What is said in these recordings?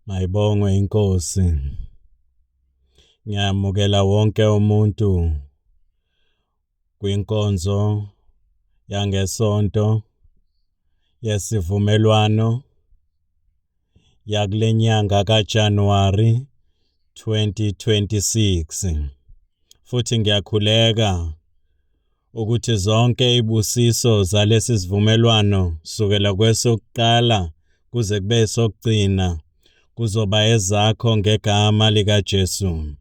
Mayibongwe iNkosi. Ngiyamukela wonke umuntu kwinkonzo yangesonto yesivumelwano yakule nyanga kaJanuwari 2026. Futhi ngiyakhuleka ukuthi zonke ibusiso zalesi sivumelwano sukela kwesokuqala kuze kube sokugcina kuzoba ezakho ngegama likaJesu.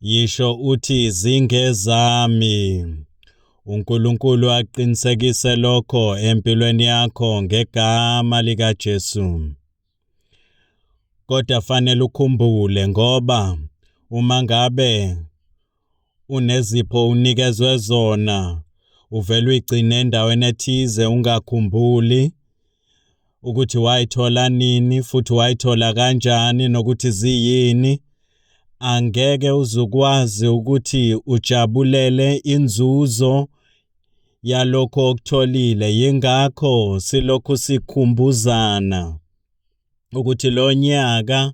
Yisho uthi zingezami. uNkulunkulu aqinisekise lokho empilweni yakho ngegama likaJesu. Kodwa fanele ukhumbule ngoba uma ngabe unezipho unikezwe zona uvele uyigcine endaweni ethize ungakhumbuli ukuthi wayithola nini futhi wayithola kanjani nokuthi ziyini angeke uzukwazi ukuthi ujabulele inzuzo yalokho okutholile. Yingakho silokhu sikhumbuzana ukuthi lo nyaka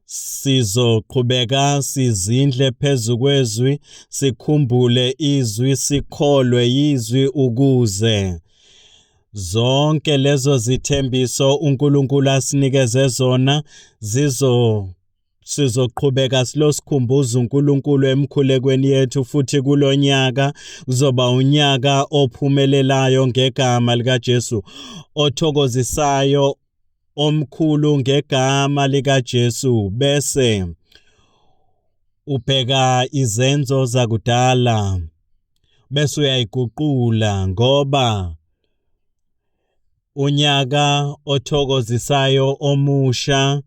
sizoqhubeka sizindle phezu kwezwi, sikhumbule izwi, sikholwe yizwi ukuze zonke lezo zithembiso uNkulunkulu asinikeze zona zizo sizoqhubeka silosikhumbuza uNkulunkulu emkhulekweni yethu futhi kulonyaka kuzoba unyaka ophumelelayo ngegama likaJesu, othokozisayo omkhulu ngegama likaJesu. Bese ubheka izenzo zakudala bese uyayiguqula ngoba unyaka othokozisayo omusha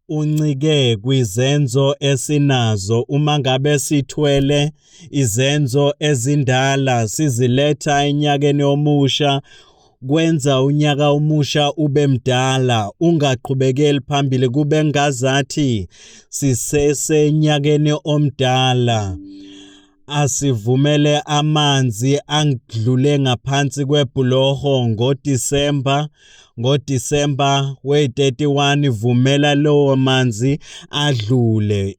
uncike kwizenzo esinazo. Uma ngabe sithwele izenzo ezindala siziletha enyakeni omusha, kwenza unyaka omusha ube mdala, ungaqhubekeli phambili, kube ngazathi sisesenyakeni omdala. Asivumele amanzi angidlule ngaphansi kwebhuloho ngoDisemba, ngoDisemba we-31 vumela lowo manzi adlule.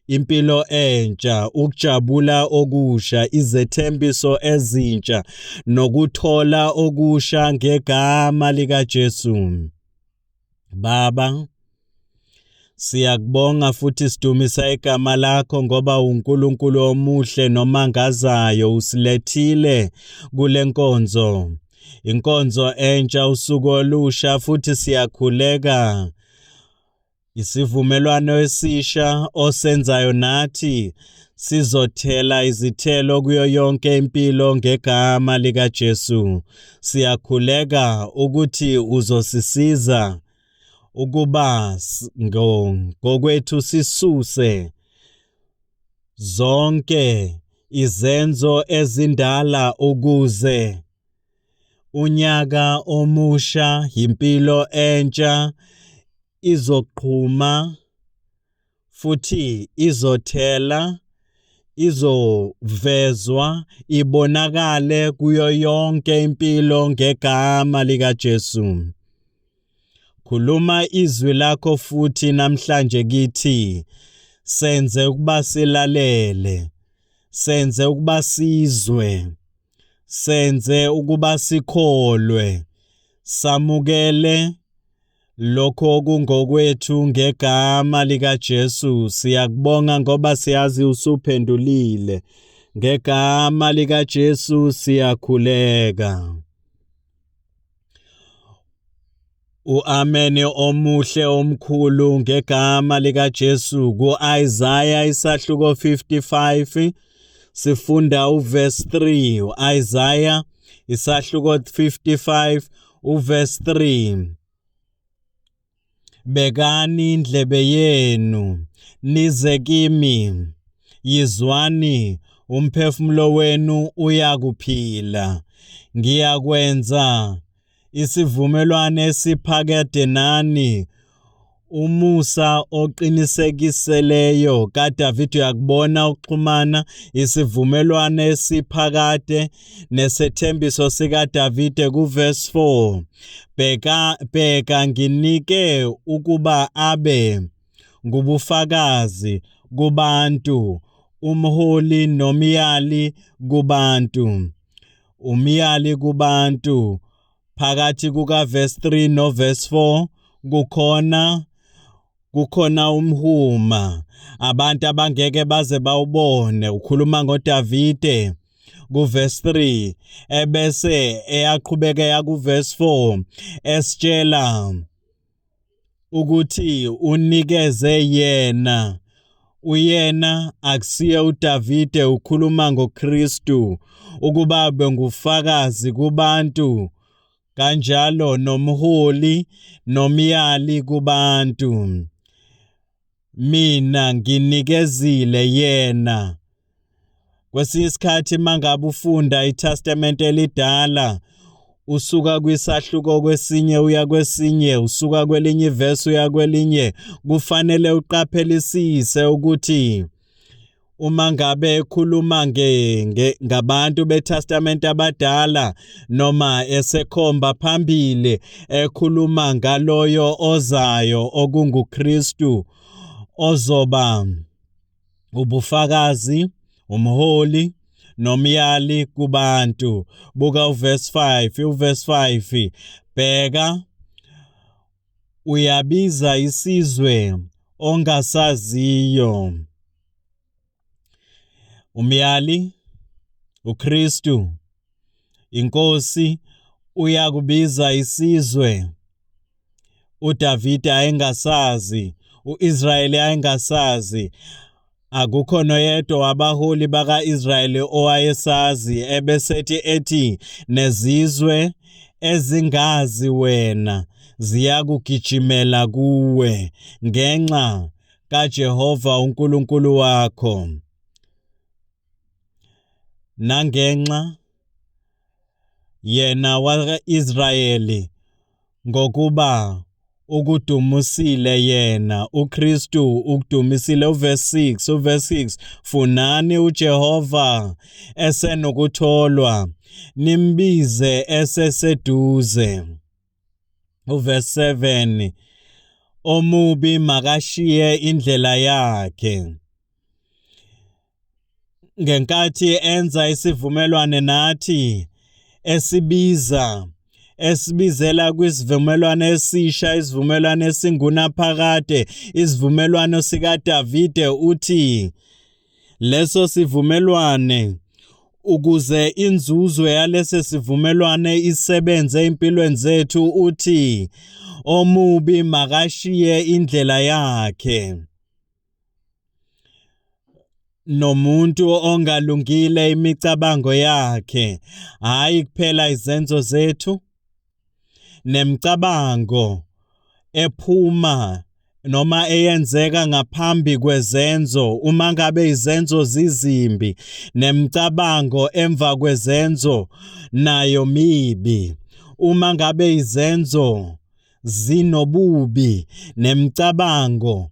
Impilo entsha, ukujabula okusha, izethembiso ezintsha nokuthola okusha ngegama likaJesu. Baba, siyakubonga futhi sidumisa igama lakho ngoba uNkulunkulu omuhle nomangazayo, usilethile kule nkonzo. Inkonzo entsha, usuku olusha, futhi siyakhuleka isivumelwano esisha osenzayo nathi sizothela izithelo kuyo yonke impilo ngegama likaJesu. Siyakhuleka ukuthi uzosisiza ukuba ngokwethu sisuse zonke izenzo ezindala ukuze unyaka omusha, impilo entsha izoqhuma futhi izothela, izovezwa, ibonakale kuyo yonke impilo ngegama likaJesu. Khuluma izwi lakho futhi namhlanje kithi, senze ukuba silalele, senze ukuba sizwe, senze ukuba sikholwe, samukele lokho okungokwethu ngegama likaJesu. Siyakubonga ngoba siyazi usuphendulile. Ngegama likaJesu siyakhuleka. U-Amen omuhle omkhulu ngegama likaJesu. Ku-Isaya isahluko 55 sifunda uverse 3. U-Isaya isahluko 55 uverse 3. Bekani indlebe yenu nize kimi, yizwani, umphefumulo wenu uyakuphila. Ngiyakwenza isivumelwano esiphakade nani, Umusa oqinisekiseleyo kaDavide uyakubona ukuxhumana isivumelwano esiphakade nesethembiso sikaDavide kuverse 4. Bheka, bheka nginike ukuba abe ngubufakazi kubantu, umholi nomyali kubantu, umyali kubantu. Phakathi kukaverse 3 noverse 4 kukhona umhuma abantu abangeke baze bawubone. Ukhuluma ngoDavide kuverse 3, ebese eyaqhubeka eya kuverse 4 esitshela ukuthi unikeze yena, uyena akusiye uDavide, ukhuluma ngoKristu ukuba abe ngufakazi kubantu, kanjalo nomholi nomyali kubantu. Mina nginikezile yena. Kwesinye isikhathi mangabe ufunda iTestamente elidala, usuka kwisahluko kwesinye uya kwesinye, usuka kwelinye ivesi uya kwelinye, kufanele uqaphelisise ukuthi uma ngabe ekhuluma ngabantu beTestamente abadala noma esekhomba phambili ekhuluma ngaloyo ozayo okunguKristu ozoba ubufakazi, umholi nomyali kubantu. Buka uverse 5, uverse 5, bheka uyabiza isizwe ongasaziyo. Umyali uKristu inkosi uyakubiza isizwe uDavide ayengasazi, uIsrayeli ayengasazi. Akukho noyedwa wabaholi bakaIsrayeli owayesazi, ebesethi ethi nezizwe ezingazi wena ziyakugijimela kuwe ngenxa kaJehova uNkulunkulu wakho nangenxa yena wa-Israyeli, ngokuba ukudumisile yena uKristu ukudumisile. Uverse 6, uverse 6, funani uJehova esenokutholwa, nimbize eseseduze. Uverse 7, omubi makashiye indlela yakhe. Ngenkathi enza isivumelwane nathi, esibiza esibizela kwisivumelwano esisha, isivumelwano esingunaphakade, isivumelwano sikaDavide, uthi leso sivumelwane ukuze inzuzo yalesi sivumelwane isebenze empilweni zethu, uthi omubi makashiye indlela yakhe nomuntu ongalungile imicabango yakhe, hhayi kuphela izenzo zethu nemicabango ephuma noma eyenzeka ngaphambi kwezenzo. Uma ngabe izenzo zizimbi, nemicabango emva kwezenzo nayo mibi. Uma ngabe izenzo zinobubi, nemicabango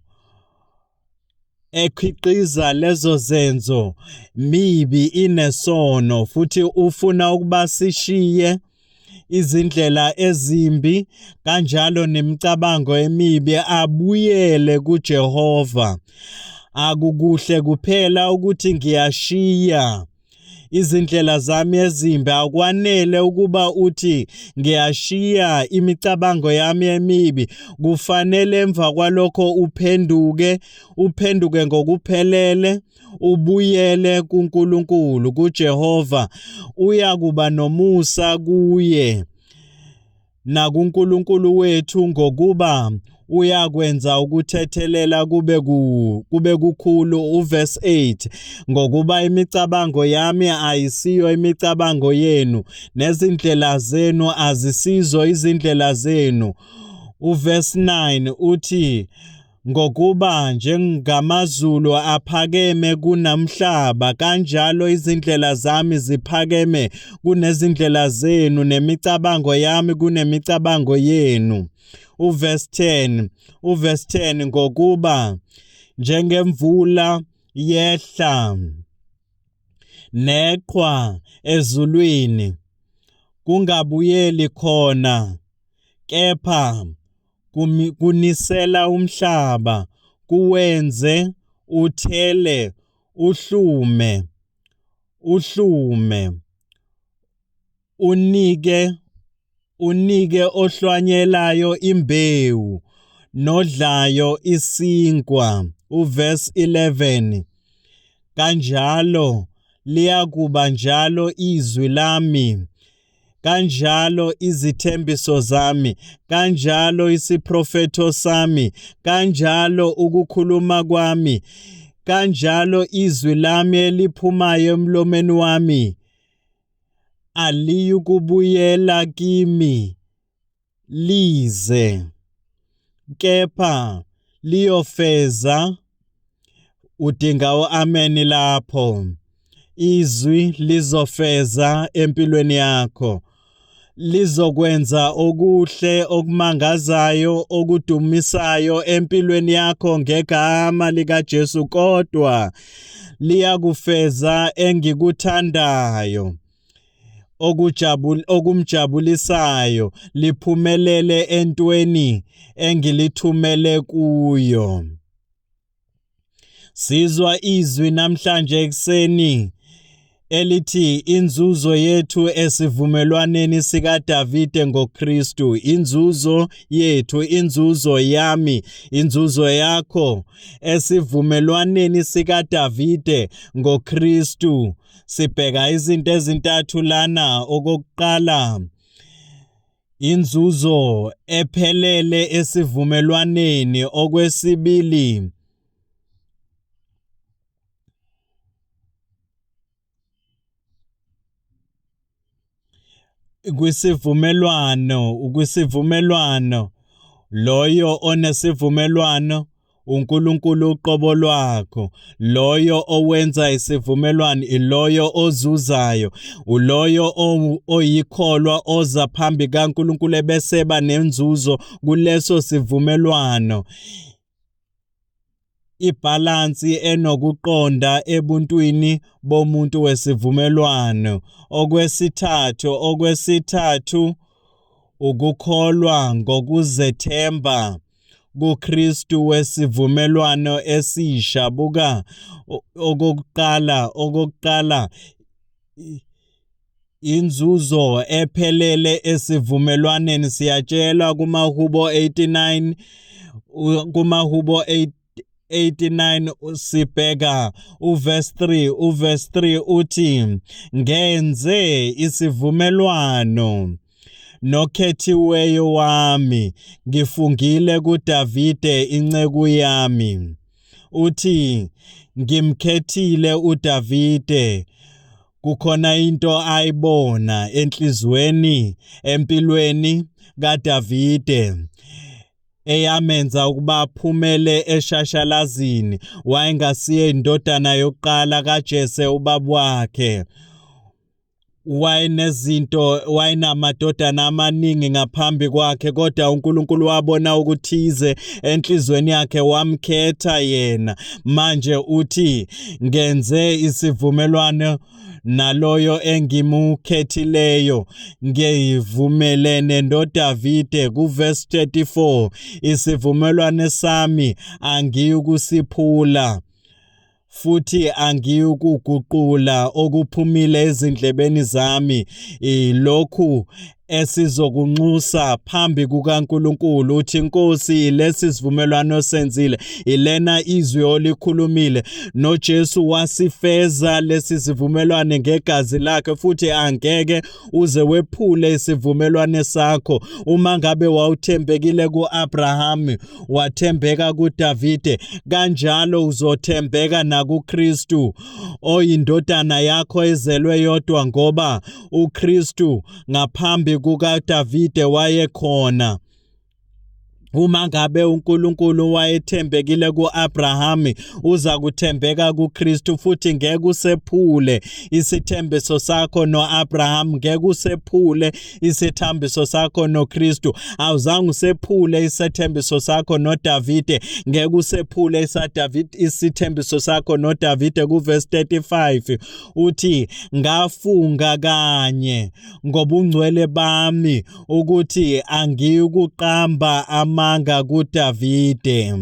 ekhiqiza lezo zenzo mibi, inesono, futhi ufuna ukuba sishiye izindlela ezimbi kanjalo nemicabango emibi, abuyele kuJehova. Akukuhle kuphela ukuthi ngiyashiya izindlela zami ezimbi, akwanele ukuba uthi ngiyashiya imicabango yami emibi, kufanele emva kwalokho uphenduke, uphenduke ngokuphelele, ubuyele kuNkulunkulu, kuJehova. Uyakuba nomusa kuye nakuNkulunkulu wethu, ngokuba uyakwenza ukuthethelela kube kukhulu. Uverse 8, ngokuba imicabango yami ayisiyo imicabango yenu, nezindlela zenu azisizo izindlela zenu. Uverse 9 uthi ngokuba njengamazulu aphakeme kunamhlaba, kanjalo izindlela zami ziphakeme kunezindlela zenu, nemicabango yami kunemicabango yenu. Uverse 10, uverse 10, ngokuba njengemvula yehla neqhwa ezulwini kungabuyeli khona, kepha kunisela umhlaba, kuwenze uthele, uhlume, uhlume, unike ohlwanyelayo imbewu nodlayo isinkwa. Uverse 11, kanjalo liyakuba njalo izwi lami, kanjalo izithembiso zami, kanjalo isiprofetho sami, kanjalo ukukhuluma kwami, kanjalo izwi lami eliphumayo emlomeni wami aliyukubuyela kimi lize, kepha liyofeza. Udinga u-amen lapho. Izwi lizofeza empilweni yakho, lizokwenza okuhle okumangazayo okudumisayo empilweni yakho ngegama likaJesu, kodwa liyakufeza engikuthandayo okumjabulisayo, liphumelele entweni engilithumele kuyo. Sizwa izwi namhlanje ekuseni elithi inzuzo yethu esivumelwaneni sikaDavide ngoKristu, inzuzo yethu, inzuzo yami, inzuzo yakho esivumelwaneni sikaDavide ngoKristu. Sibheka izinto ezintathu lana. Okokuqala, inzuzo ephelele esivumelwaneni. Okwesibili, kwisivumelwano, loyo onesivumelwano uNkulunkulu uqobo lwakho, loyo owenza isivumelwano iloyo ozuzayo, uloyo oyikholwa oza phambi kaNkulunkulu ebeseba nenzuzo kuleso sivumelwano. Ibhalansi enokuqonda ebuntwini bomuntu wesivumelwano. Okwesithathu, ukukholwa ngokuzethemba kuKristu wesivumelwano esisha. Buka okokuqala inzuzo ephelele esivumelwaneni. Siyatshelwa kumaHubo 89, kumaHubo 89 sibheka uverse 3. Uverse 3 uthi, ngenze isivumelwano nokhethiweyo wami, ngifungile kuDavide inceku yami. Uthi ngimkhethile uDavide. Kukhona into ayibona enhlizweni, empilweni kaDavide eyamenza ukuba aphumele eshashalazini. Wayengasiye indodana yokuqala kaJese ubaba wakhe. Wayenezinto, wayenamadodana amaningi ngaphambi kwakhe, kodwa uNkulunkulu wabona okuthize enhlizweni yakhe, wamkhetha yena. Manje uthi ngenze isivumelwano naloyo engimukhethileyo, ngivumelene noDavide. Kuverse 34, isivumelwano sami angiyukusiphula futhi angiyukuguqula okuphumile ezindlebeni zami. Ilokhu esizokunxusa phambi kukaNkulunkulu, uthi Nkosi, lesi sivumelwano senzile, ilena izwi olikhulumile, noJesu wasifeza lesi sivumelwane ngegazi lakhe, futhi angeke uze wephule isivumelwane sakho. Uma ngabe wawuthembekile kuAbraham, wathembeka kuDavide, kanjalo uzothembeka nakuKristu oyindodana yakho ezelwe yodwa, ngoba uKristu ngaphambi kukaDavide wayekhona. Uma ngabe uNkulunkulu wayethembekile kuAbraham, uza kuthembeka kuKristu futhi ngeke usephule isithembiso sakho noAbraham, ngeke usephule isithembiso sakho noKristu. Awuzange usephule isethembiso sakho noDavide, ngeke usephule isaDavid isithembiso sakho noDavide. Kuverse 35 uthi, ngafunga kanye ngobungcwele bami ukuthi angiyukuqamba amanga kuDavide.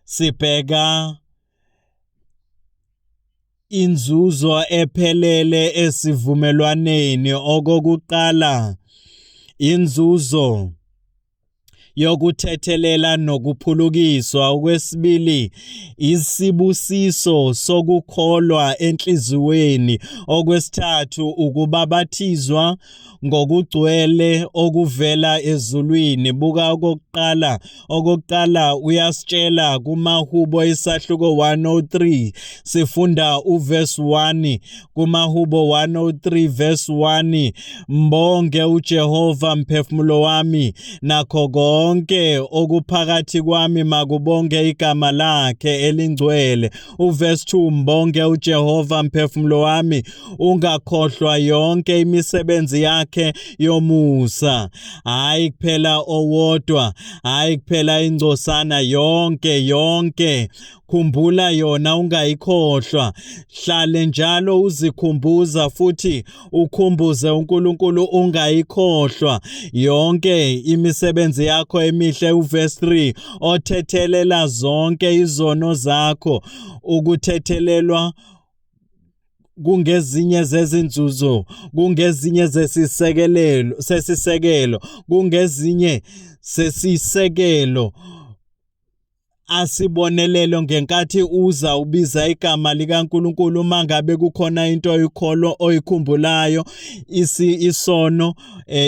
Sibheka inzuzo ephelele esivumelwaneni. Okokuqala, inzuzo yokuthethelela nokuphulukiswa. Okwesibili, isibusiso sokukholwa enhliziyweni. Okwesithathu, ukubabathizwa ngokugcwele okuvela ezulwini. Buka okokuqala. Okokuqala uyasitshela kumaHubo isahluko 103, sifunda uverse 1 kumaHubo 103 verse 1: Mbonge uJehova mphefumulo wami, nakho konke okuphakathi kwami makubonge igama lakhe elingcwele. Uverse 2: Mbonge uJehova mphefumulo wami, ungakhohlwa yonke imisebenzi yakhe yomusa. Hayi kuphela owodwa, hayi kuphela ingcosana, yonke yonke. Khumbula yona, ungayikhohlwa. Hlale njalo uzikhumbuza futhi ukhumbuze uNkulunkulu, ungayikhohlwa yonke imisebenzi yakho emihle. Uverse 3: othethelela zonke izono zakho. Ukuthethelelwa kungezinye zezinzuzo, kungezinye zesisekelelo sesisekelo, kungezinye sesisekelo asibonelelo ngenkathi uza ubiza igama likaNkuluNkulu. Uma ngabe kukhona into oyikholwa oyikhumbulayo, isono,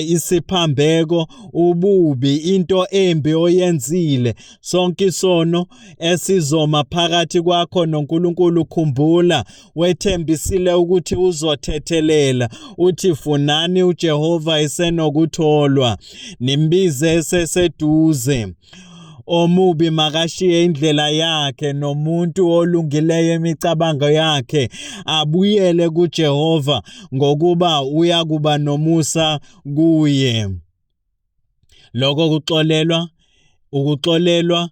isiphambeko, ububi, into embi oyenzile, sonke isono esizoma phakathi kwakho noNkulunkulu, khumbula wethembisile ukuthi uzothethelela. Uthi, funani uJehova esenokutholwa, nimbize eseseduze. Omubi makashiye indlela yakhe, nomuntu olungileyo imicabango yakhe, abuyele kuJehova, ngokuba uyakuba nomusa kuye. Lokho kuxolelwa, ukuxolelwa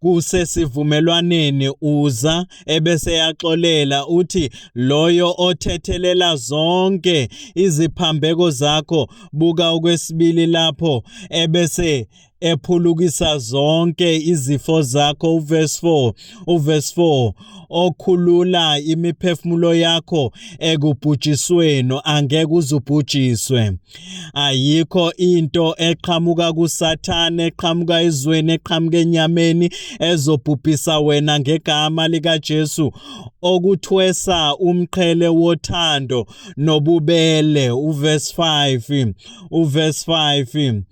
kusesivumelwaneni. Uza ebese yaxolela, uthi loyo othethelela zonke iziphambeko zakho. Buka okwesibili lapho, ebese ephulukisa zonke izifo zakho. Uverse 4, uverse 4: okhulula imiphefumulo yakho ekubhujisweni, angeke uzubhujiswe. Ayikho into eqhamuka kuSathane, eqhamuka ezweni, eqhamuka enyameni ezobhubhisa wena ngegama likaJesu. Okuthwesa umqhele wothando nobubele. Uverse 5, uverse 5: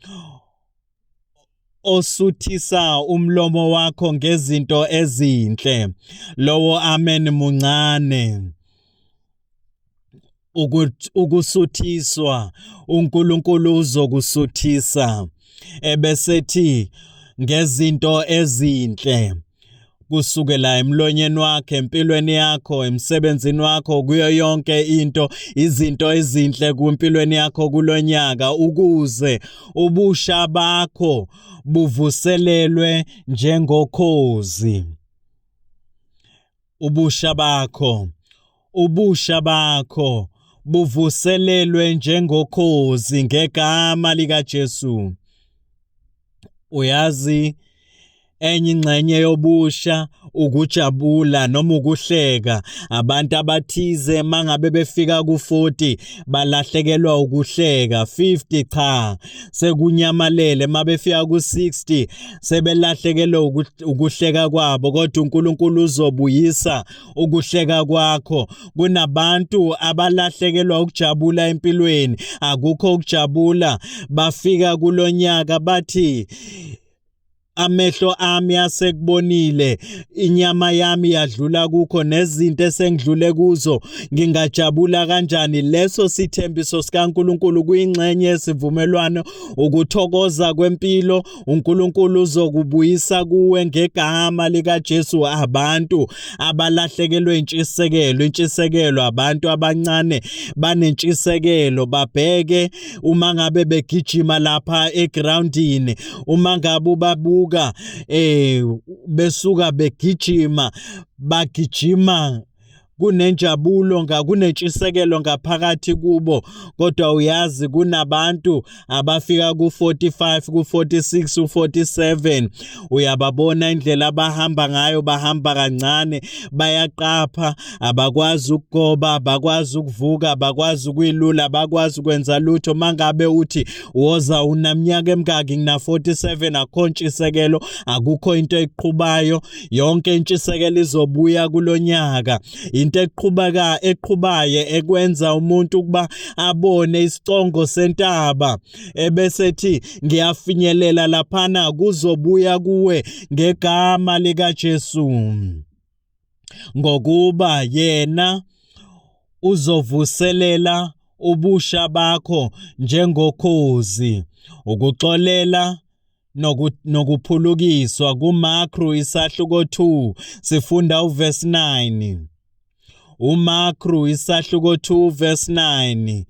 osuthisa umlomo wakho ngezinto ezinhle. Lowo amen muncane. Ukusuthiswa, uNkulunkulu uzokusuthisa ebesethi ngezinto ezinhle kusukela emlonyeni wakhe, empilweni yakho, emsebenzini wakho, kuyo yonke into, izinto ezinhle kumpilweni yakho kulonyaka, ukuze ubusha bakho buvuselelwe njengokhozi. Ubusha bakho, ubusha bakho buvuselelwe njengokhozi ngegama likaJesu. Uyazi, enye ingxenye yobusha ukujabula noma ukuhleka. Abantu abathize mangabe befika ku-40 balahlekelwa ukuhleka, 50 cha, sekunyamalele, mabefika ku-60 sebelahlekelwe ukuhleka kwabo, kodwa uNkulunkulu uzobuyisa ukuhleka kwakho. Kunabantu abalahlekelwa ukujabula empilweni, akukho ukujabula. Bafika kulonyaka bathi, Amehlo ami asekubonile, inyama yami yadlula kukho, nezinto esengidlule kuzo, ngingajabula kanjani. Leso sithembiso sikaNkulunkulu kuyingxenye yesivumelwano, ukuthokoza kwempilo. uNkulunkulu uzokubuyisa kuwe ngegama likaJesu. Abantu abalahlekelwe intshisekelo, intshisekelo, abantu abancane banentshisekelo, babheke uma ngabe begijima lapha egroundini, uma ngabe ubabuka besuka begijima, bagijima kunenjabulo, kunentshisekelo ngaphakathi kubo. Kodwa uyazi kunabantu abafika ku-45, ku-46, ku-47, uyababona indlela abahamba ngayo, bahamba kancane, bayaqapha, abakwazi ukugoba, abakwazi ukuvuka, abakwazi ukuyilula, abakwazi ukwenza lutho. Mangabe uthi woza unaminyaka emingaki, ngina-47, akukho ntshisekelo, akukho into eqhubayo. Yonke intshisekelo izobuya kulonyaka. Into eqhubeka eqhubaye ekwenza umuntu ukuba abone isicongo sentaba ebese ethi ngiyafinyelela laphana, kuzobuya kuwe ngegama likaJesu, ngokuba yena uzovuselela ubusha bakho njengokhozi. Ukuxolela nokuphulukiswa kuMakru isahluko 2 sifunda uverse 9. UMakru isahluko 2 verse 9.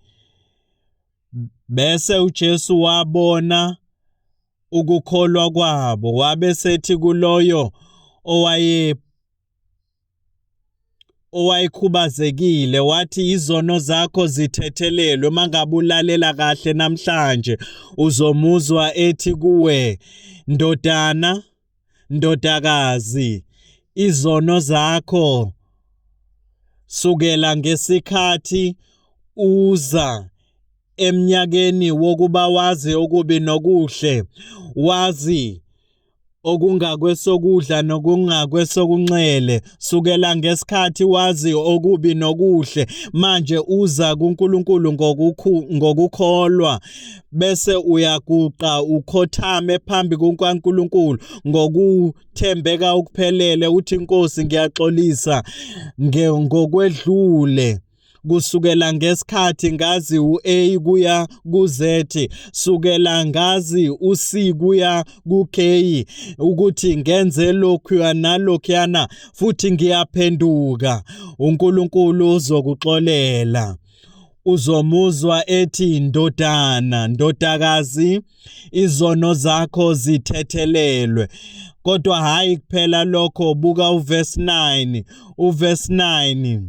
Bese uJesu wabona ukukholwa kwabo, wabe sethi kuloyo owayekhubazekile, wathi izono zakho zithethelelwe. Mangabe ulalela kahle namhlanje, uzomuzwa ethi kuwe, ndodana, ndodakazi, izono zakho sukela ngesikhathi uza eminyakeni wokuba wazi okubi nokuhle, wazi okungakwesokudla nokungakwesokunxele, sukela ngesikhathi wazi okubi nokuhle, manje uza kuNkulunkulu ngokukholwa, bese uyaguqa ukhothame phambi kukaNkulunkulu ngokuthembeka okuphelele, uthi Nkosi, ngiyaxolisa ngokwedlule, kusukela ngesikhathi ngazi u-A kuya ku-Z, sukela ngazi u-C kuya ku-K, ukuthi ngenze lokhuya nalokhuyana, futhi ngiyaphenduka. uNkulunkulu uzokuxolela. Uzomuzwa ethi ndodana, ndodakazi, izono zakho zithethelelwe. Kodwa hhayi kuphela lokho, buka uverse 9, uverse 9.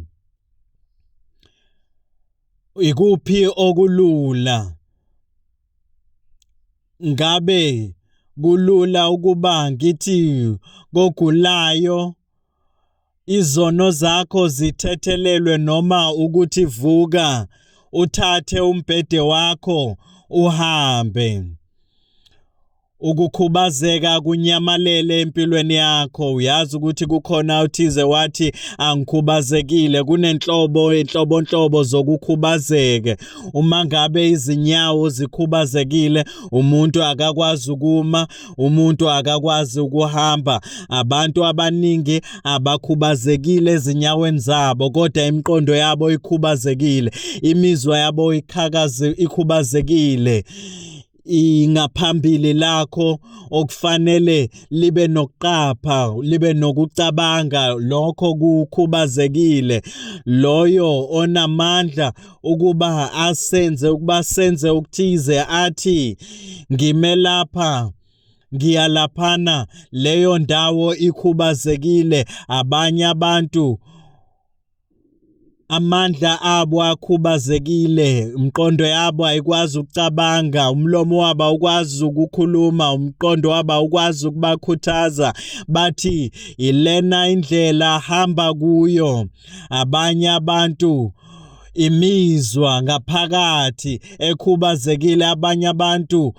Ikuphi okulula? Ngabe kulula ukuba ngithi kogulayo izono zakho zithethelelwe, noma ukuthi vuka uthathe umbhede wakho uhambe? Ukukhubazeka kunyamalele empilweni yakho. Uyazi ukuthi kukhona uthize wathi angikhubazekile. Kunenhlobo inhlobonhlobo zokukhubazeke. Uma ngabe izinyawo zikhubazekile, umuntu akakwazi ukuma, umuntu akakwazi ukuhamba. Abantu abaningi abakhubazekile ezinyaweni zabo, kodwa imiqondo yabo ikhubazekile, imizwa yabo ikhubazekile. Ingaphambili lakho okufanele libe nokuqapha, libe nokucabanga, lokho kukhubazekile. Loyo onamandla ukuba asenze ukuba senze okuthize, athi ngime lapha, ngiya laphana, leyo ndawo ikhubazekile. Abanye abantu amandla abo akhubazekile, umqondo yabo ayikwazi ukucabanga, umlomo wabo awukwazi ukukhuluma, umqondo wabo awukwazi ukubakhuthaza, bathi ilena indlela, hamba kuyo. Abanye abantu Imizwa ngaphakathi ekhubazekile, abanye abantu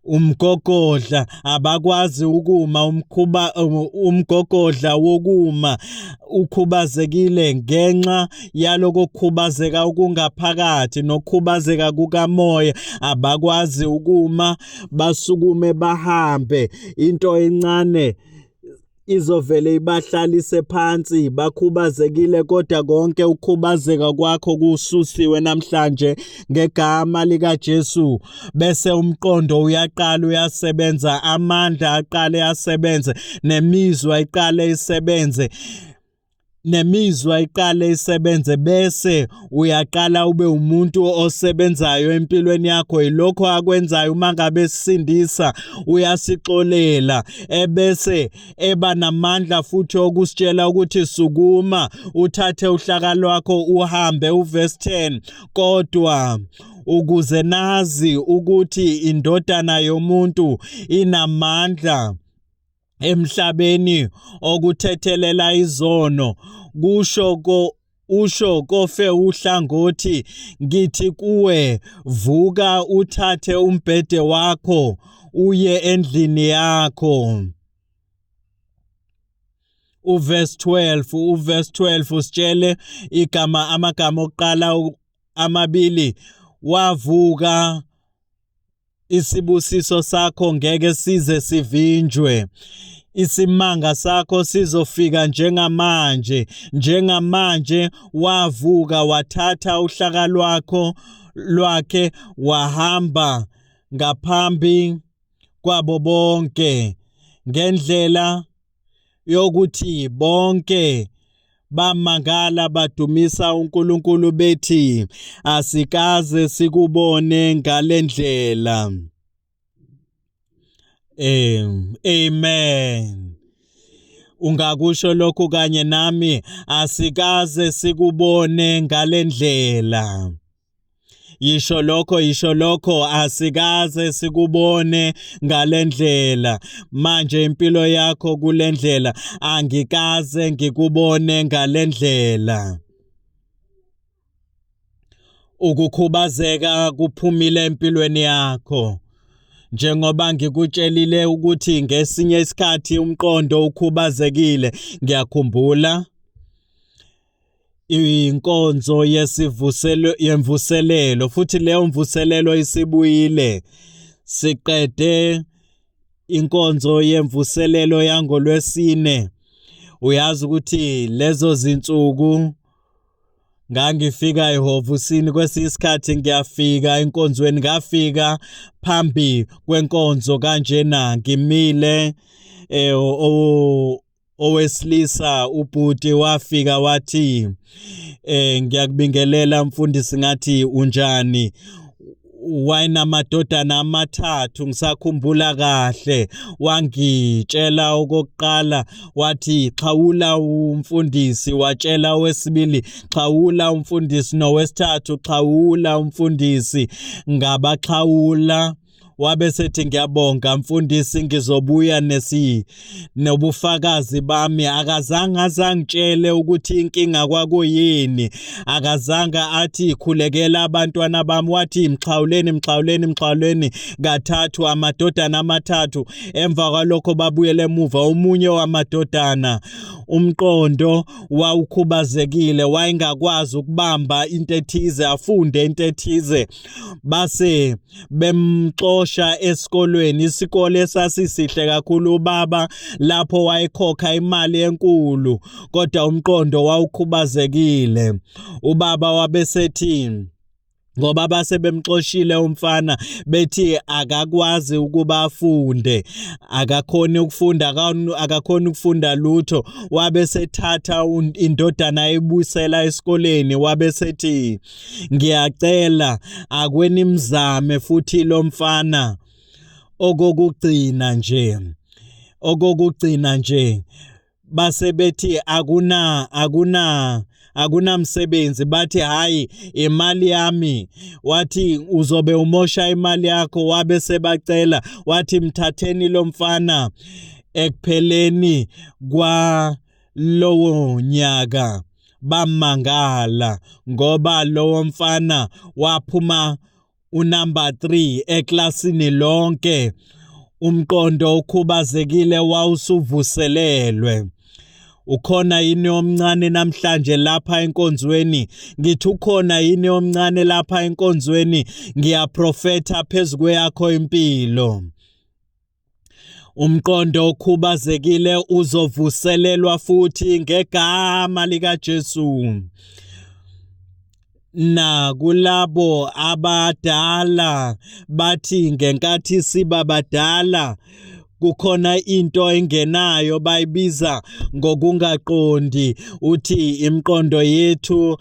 umgogodla abakwazi ukuma, umkhuba umgogodla wokuma ukhubazekile ngenxa yaloko kukhubazeka okungaphakathi nokukhubazeka kukamoya, abakwazi ukuma basukume bahambe. Into encane izovele ibahlalise phansi, bakhubazekile, kodwa konke ukukhubazeka kwakho kususiwe namhlanje ngegama likaJesu. Bese umqondo uyaqala uyasebenza, amandla aqale asebenze, nemizwa iqale isebenze, nemizwa iqale isebenze, bese uyaqala ube umuntu osebenzayo empilweni yakho. Yilokho akwenzayo uma ngabe esisindisa, uyasixolela ebese eba namandla futhi okusitshela ukuthi sukuma uthathe uhlaka lwakho uhambe. Uverse 10, kodwa ukuze nazi ukuthi indodana yomuntu inamandla emhlabeni okuthethelela izono, kusho ko usho kofe uhlangothi, ngithi kuwe, vuka uthathe umbhede wakho uye endlini yakho. Uverse 12, uverse 12 usitshele igama, amagama okuqala amabili, wavuka. Isibusiso sakho ngeke size sivinjwe. Isimanga sakho sizofika njengamanje. Njengamanje wavuka wathatha uhlaka lwakho lwakhe wahamba ngaphambi kwabo bonke ngendlela yokuthi bonke bamangala badumisa uNkulunkulu bethi asikaze sikubone ngalendlela. Amen. Ungakusho lokhu kanye nami, asikaze sikubone ngalendlela. Yisho lokho, yisho lokho, asikaze sikubone ngalendlela. Manje impilo yakho kulendlela, angikaze ngikubone ngalendlela. Ukukhubazeka kuphumile empilweni yakho. Njengoba ngikutshelile ukuthi ngesinye isikhathi umqondo ukhubazekile, ngiyakhumbula inkonzo yesivuselo yemvuselelo, futhi leyo mvuselelo isibuyile. Siqede inkonzo yemvuselelo yangolwesine. Uyazi ukuthi lezo zinsuku ngangifika ehhovusini, kwesinye isikhathi ngiyafika enkonzweni, ngafika phambi kwenkonzo kanjena ngimile, owesilisa ubhuti wafika wathi, ngiyakubingelela mfundisi. Ngathi, unjani? Wayenamadodana amathathu, ngisakhumbula kahle. Wangitshela okokuqala wathi, xhawula umfundisi. Watshela owesibili, xhawula umfundisi, nowesithathu, xhawula umfundisi. Ngabaxhawula. Wabe sethi, ngiyabonga mfundisi, ngizobuya nesi nobufakazi bami. Akazange azangitshele ukuthi inkinga kwakuyini, akazange athi khulekela abantwana bami. Wathi mxhawuleni, mxhawuleni, mxhawuleni kathathu, amadodana amathathu. Emva kwalokho babuyele emuva. Omunye wamadodana umqondo wawukhubazekile, wayengakwazi ukubamba into ethize, afunde into ethize. Base bemxosha esikolweni, isikole esasisihle kakhulu ubaba lapho wayekhokha imali enkulu, kodwa umqondo wawukhubazekile. Ubaba wabesethi, ngoba base bemxoshile umfana bethi akakwazi ukuba afunde, akakhoni ukufunda, akakhoni ukufunda lutho, wabe sethatha indodana ebuyisela esikoleni. Wabe sethi, ngiyacela akwenimzame futhi lo mfana okokugcina nje, okokugcina nje. Base bethi akuna akuna akunamsebenzi. Bathi hayi, imali yami. Wathi uzobe umosha imali yakho. Wabe sebacela, wathi mthatheni lo mfana. Ekupheleni kwa lowo nyaka Bamangala ngoba lowo mfana waphuma unumber 3 eklasini lonke. Umqondo okhubazekile wawusuvuselelwe. Ukhona yini omncane namhlanje lapha enkonzweni? Ngithi ukhona yini omncane lapha enkonzweni? Ngiyaprofetha phezu kweyakho impilo. Umqondo okhubazekile uzovuselelwa futhi ngegama likaJesu. Nakulabo abadala bathi ngenkathi siba badala kukhona into engenayo bayibiza ngokungaqondi, uthi imiqondo yethu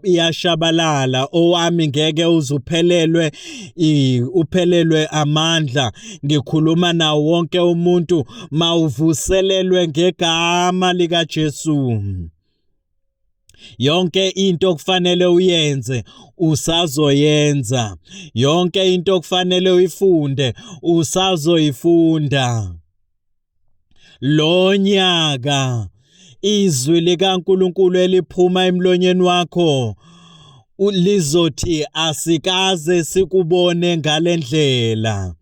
iyashabalala, owami ngeke uzuphelelwe uphelelwe amandla. Ngikhuluma nawo wonke umuntu, mawuvuselelwe ngegama likaJesu. Yonke into okufanele uyenze usazoyenza, yonke into okufanele uyifunde usazoyifunda. Lo nyaka izwi likaNkulunkulu eliphuma emlonyeni wakho lizothi asikaze sikubone ngalendlela.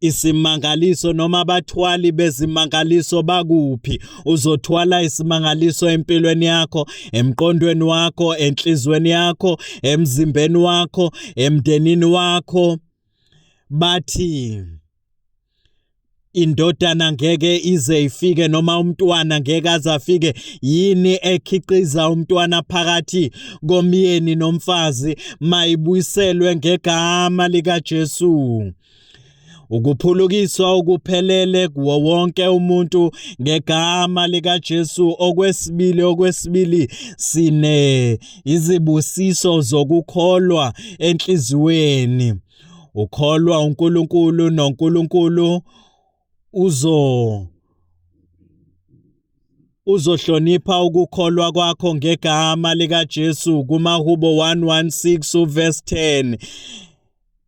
Isimangaliso noma abathwali bezimangaliso bakuphi? Uzothwala isimangaliso empilweni yakho, emqondweni wakho, enhlizweni yakho, emzimbeni wakho, emndenini wakho. Bathi indodana ngeke ize ifike noma umntwana ngeke aze afike. Yini ekhiqiza umntwana phakathi komyeni nomfazi? Mayibuyiselwe ngegama likaJesu. Ukuphulukiswa okuphelele kuwo wonke umuntu ngegama likaJesu. Okwesibili, okwesibili sine izibusiso zokukholwa enhliziyweni. Ukholwa uNkulunkulu noNkulunkulu uzohlonipha ukukholwa kwakho ngegama likaJesu. KumaHubo 116 uverse 10,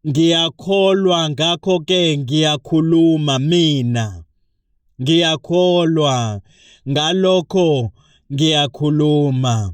ngiyakholwa ngakho ke ngiyakhuluma mina, ngiyakholwa ngalokho ngiyakhuluma.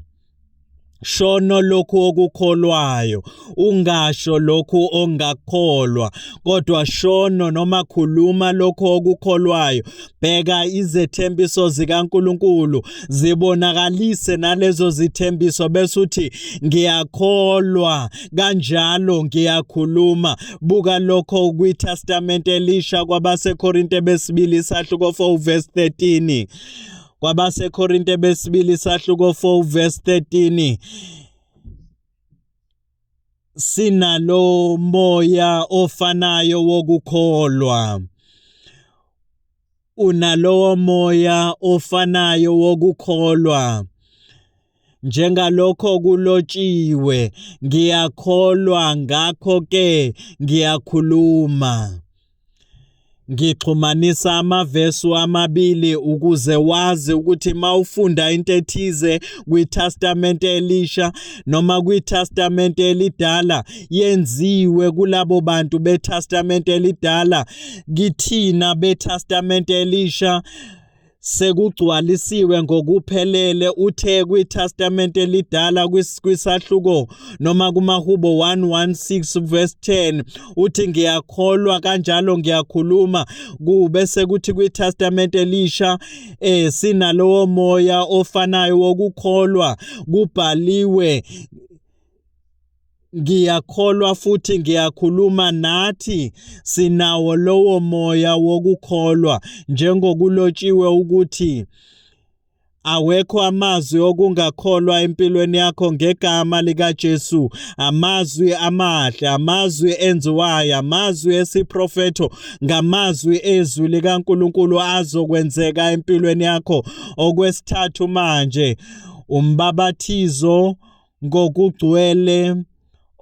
Shono lokhu okukholwayo, ungasho lokhu ongakholwa, kodwa shono noma khuluma lokhu okukholwayo. Bheka izethembiso zikaNkulunkulu, zibonakalise nalezo zithembiso, bese uthi ngiyakholwa, kanjalo ngiyakhuluma. Buka lokho kwiTestamente Elisha kwabaseKorinte besibili isahluko 4 verse 13. KwabaseKorinte besibili isahluko 4 verse 13, sinalo moya ofanayo wokukholwa. Unalowo moya ofanayo wokukholwa. Njengalokho kulotshiwe, ngiyakholwa ngakho ke ngiyakhuluma. Ngixhumanisa amavesu amabili ukuze wazi ukuthi mawufunda into ethize kwiTestamente Elisha noma kwiTestamente Elidala, yenziwe kulabo bantu beTestamente Elidala, kithina beTestamente Elisha sekugcwalisiwe ngokuphelele. Uthe kwiTestamente Elidala kwisahluko noma kumaHubo 116 verse 10 uthi ngiyakholwa kanjalo ngiyakhuluma. Kube sekuthi kwiTestamente Elisha sinalowo moya ofanayo wokukholwa, kubhaliwe ngiyakholwa futhi ngiyakhuluma. Nathi sinawo lowo moya wokukholwa, njengokulotshiwe ukuthi awekho amazwi okungakholwa empilweni yakho ngegama likaJesu. Amazwi amahle, amazwi enziwayo, amazwi esiprofetho, ngamazwi ezwi likaNkulunkulu azokwenzeka empilweni yakho. Okwesithathu manje, umbabathizo ngokugcwele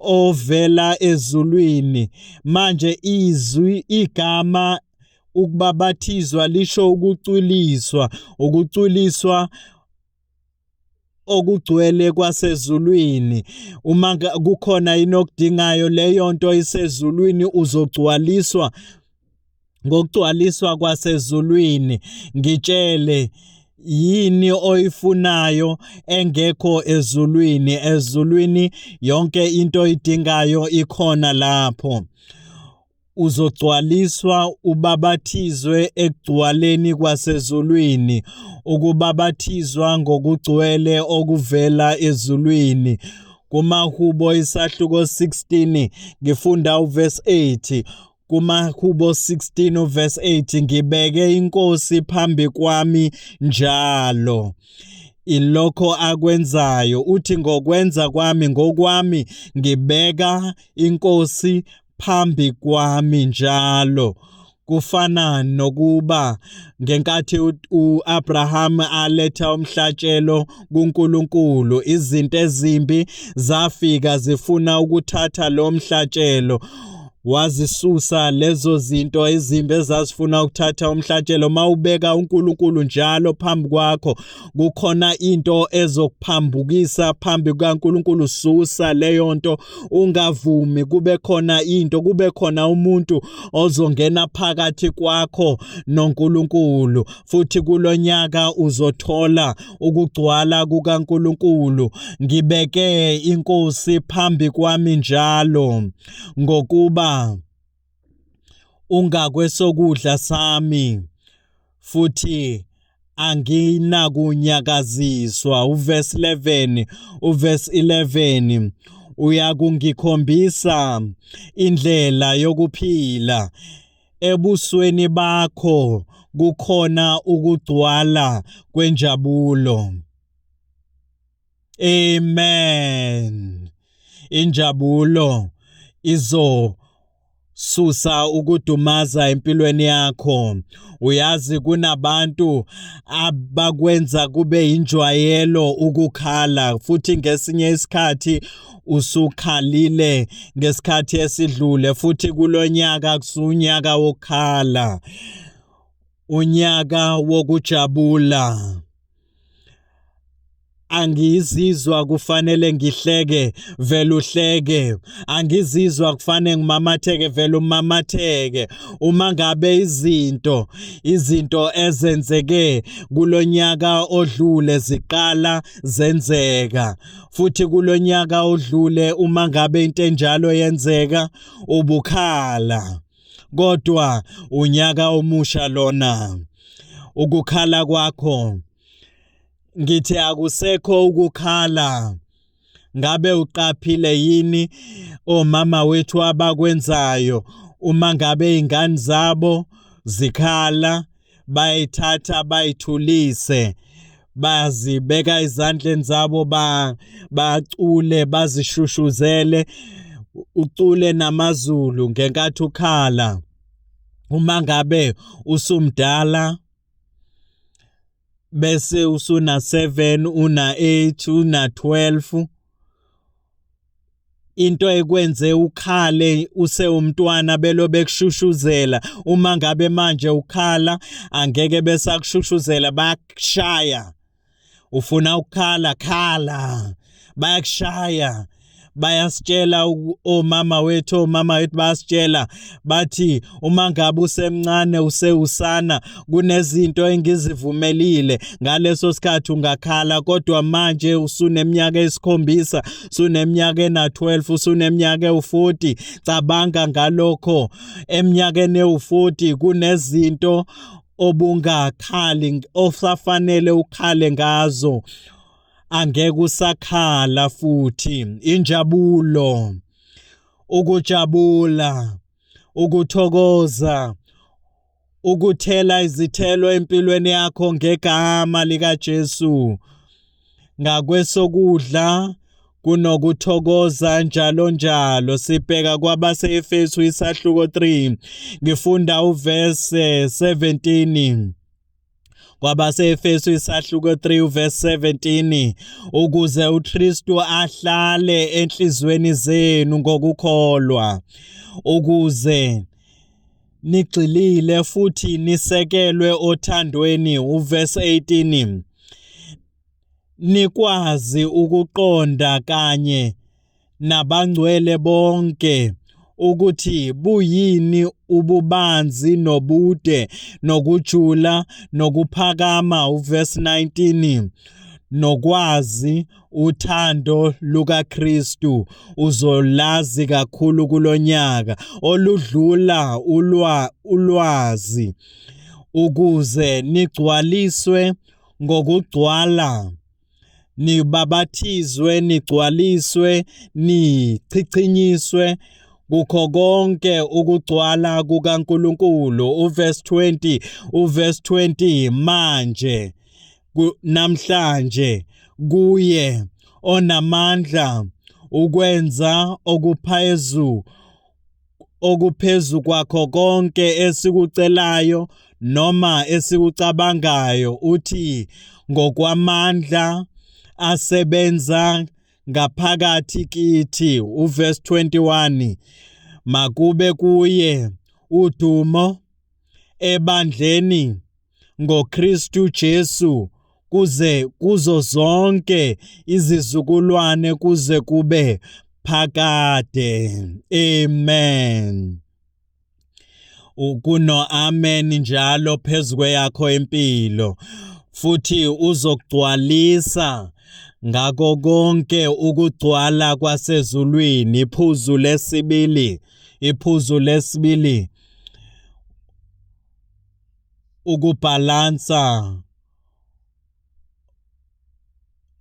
ovela ezulwini. Manje izwi, igama ukubabathizwa lisho ukucwiliswa, ukucwiliswa okugcwele kwasezulwini. Uma kukhona inokudingayo leyo nto isezulwini, uzogcwaliswa ngokugcwaliswa kwasezulwini. Ngitshele, Yini oyifunayo engekho ezulwini? Ezulwini yonke into oyidingayo ikhona lapho. Uzogcwaliswa ubabathizwe ekugcwaleni kwasezulwini, ukubabathizwa ngokugcwele okuvela ezulwini. KumaHubo isahluko 16 ngifunda uverse 8. KumaHubo 16 uverse 8, ngibeke inkosi phambi kwami njalo. Ilokho akwenzayo, uthi ngokwenza kwami ngokwami ngibeka inkosi phambi kwami njalo. Kufana nokuba ngenkathi uAbraham aletha umhlatshelo kuNkulunkulu, izinto ezimbi zafika zifuna ukuthatha lo mhlatshelo. Wazisusa lezo zinto ezimbi ezazifuna ukuthatha umhlatshelo. Mawubeka uNkulunkulu njalo phambi kwakho, kukhona into ezokuphambukisa phambi kukaNkulunkulu. Susa leyo nto, ungavumi kube khona into, kube khona umuntu ozongena phakathi kwakho noNkulunkulu. Futhi kulonyaka uzothola ukugcwala kukaNkulunkulu. Ngibeke inkosi phambi kwami njalo, ngokuba ungakwesokudla sami, futhi anginakunyakaziswa. Uverse 11, uverse 11, uyakungikhombisa indlela yokuphila, ebusweni bakho kukhona ukugcwala kwenjabulo. Amen. Injabulo izo susa ukudumaza empilweni yakho. Uyazi kunabantu abakwenza kube injwayelo ukukhala, futhi ngesinye isikhathi usukhalile ngesikhathi esidlule, futhi kulonyaka kusunyaka wokukhala, unyaka wokujabula. Angizizwa kufanele ngihleke, vele uhleke. Angizizwa kufanele ngimamatheke, vele umamatheke. Uma ngabe izinto ezenzeke kulonyaka odlule ziqala zenzeka, futhi kulonyaka odlule uma ngabe into enjalo yenzeka ubukhala, kodwa unyaka omusha lona ukukhala kwakho, ngithi akusekho ukukhala. Ngabe uqaphile yini omama wethu abakwenzayo uma ngabe ingane zabo zikhala? Bayithatha bayithulise, bazibeka ezandleni zabo, bacule, bazishushuzele, ucule namazulu ngenkathi ukhala. Uma ngabe usumdala bese usuna 7, una 8, una 12, into ekwenze ukhale usewumntwana belo bekushushuzela, uma ngabe manje ukhala angeke besakushushuzela, bayakushaya. Ufuna ukukhala, khala, bayakushaya. Bayasitshela omama wethu, omama wethu bayasitshela bathi uma ngabe usemncane usewusana kunezinto engizivumelile ngaleso sikhathi ungakhala, kodwa manje usuneminyaka eyisikhombisa, usuneminyaka ena-12, usuneminyaka ewu-40. Cabanga ngalokho, eminyakeni ewu-40 kunezinto obungakhali osafanele ukhale ngazo, angeke usakhala futhi. Injabulo, ukujabula, ukuthokoza, ukuthela izithelo empilweni yakho ngegama likaJesu. Ngakwesokudla kunokuthokoza njalo njalo. Sibheka kwabase-Efesu isahluko 3, ngifunda uverse 17. Kwabase-Efesu isahluko 3 uverse 17, ukuze uKristu ahlale enhlizweni zenu ngokukholwa, ukuze nigxilile futhi nisekelwe othandweni. Uverse 18, nikwazi ukuqonda kanye nabangcwele bonke ukuthi buyini ububanzi nobude nokujula nokuphakama, uverse 19, nokwazi uthando lukaKristu uzolazi kakhulu kulonyaka oludlula ulwazi, ukuze nigcwaliswe ngokugcwala, nibabathizwe, nigcwaliswe, nichichinyiswe kukho konke ukugcwala kukaNkulunkulu. Uverse 20, uverse 20, manje namhlanje kuye onamandla ukwenza okuphezu kwakho konke esikucelayo noma esikucabangayo, uthi ngokwamandla asebenza ngaphakathi kithi. Uverse 21, makube kuye udumo ebandleni ngoKristu Jesu kuze kuzo zonke izizukulwane kuze kube phakade. Amen. Kuno amen njalo phezu kweyakho impilo, futhi uzogcwalisa ngako konke ukugcwala kwasezulwini. Iphuzu lesibili, iphuzu lesibili, ukubhalansa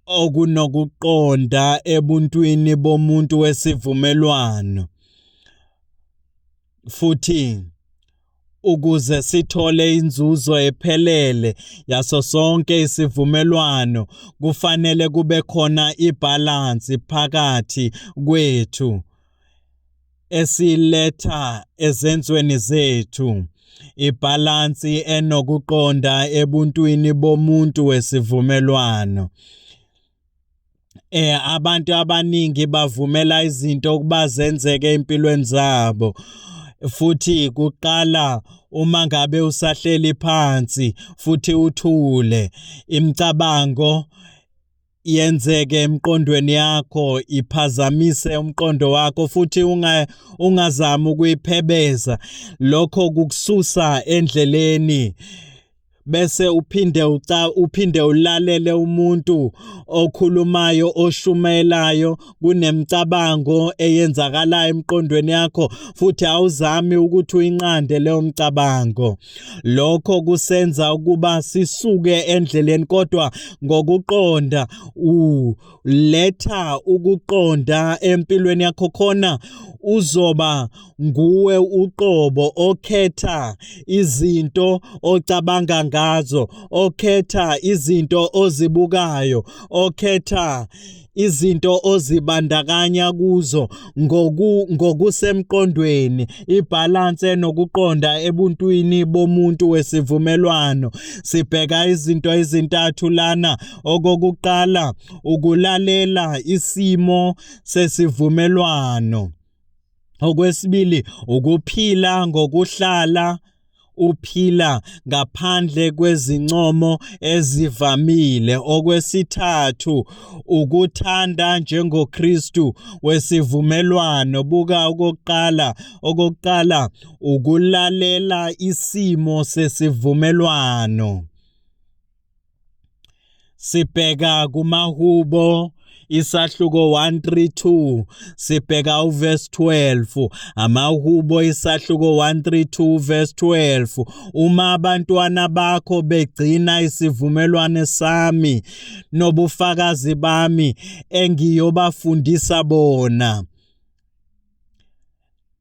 okunokuqonda ebuntwini bomuntu wesivumelwano, futhi ukuze sithole inzuzo ephelele yaso sonke isivumelwano kufanele kube khona ibhalansi phakathi kwethu esiletha ezenzweni zethu, ibhalansi enokuqonda ebuntwini bomuntu wesivumelwano. Abantu abaningi bavumela izinto ukuba zenzeke empilweni zabo, futhi kuqala uma ngabe usahleli phansi futhi uthule, imicabango yenzeke emqondweni yakho, iphazamise umqondo wakho, futhi ungazami ukuyiphebeza. Lokho kukususa endleleni, bese uphinde uphinde ulalele umuntu okhulumayo, oshumayelayo, kunemicabango eyenzakalayo emqondweni yakho, futhi awuzami ukuthi uyinqande leyo mcabango. Lokho kusenza ukuba sisuke endleleni, kodwa ngokuqonda uletha ukuqonda empilweni yakho, khona uzoba nguwe uqobo okhetha izinto ocabanga ngazo, okhetha izinto ozibukayo, okhetha izinto ozibandakanya kuzo ngokusemqondweni, ibhalansi enokuqonda ebuntwini bomuntu wesivumelwano. Sibheka izinto ezintathu lana. Okokuqala, ukulalela isimo sesivumelwano. Okwesibili, ukuphila ngokuhlala uphila ngaphandle kwezincomo ezivamile. Okwesithathu, ukuthanda njengoKristu wesivumelwano. Buka okokuqala, okokuqala ukulalela isimo sesivumelwano. Sibheka kumaHubo isahluko 132, sibheka uverse 12. AmaHubo isahluko 132 verse 12: uma abantwana bakho begcina isivumelwano sami nobufakazi bami engiyobafundisa bona,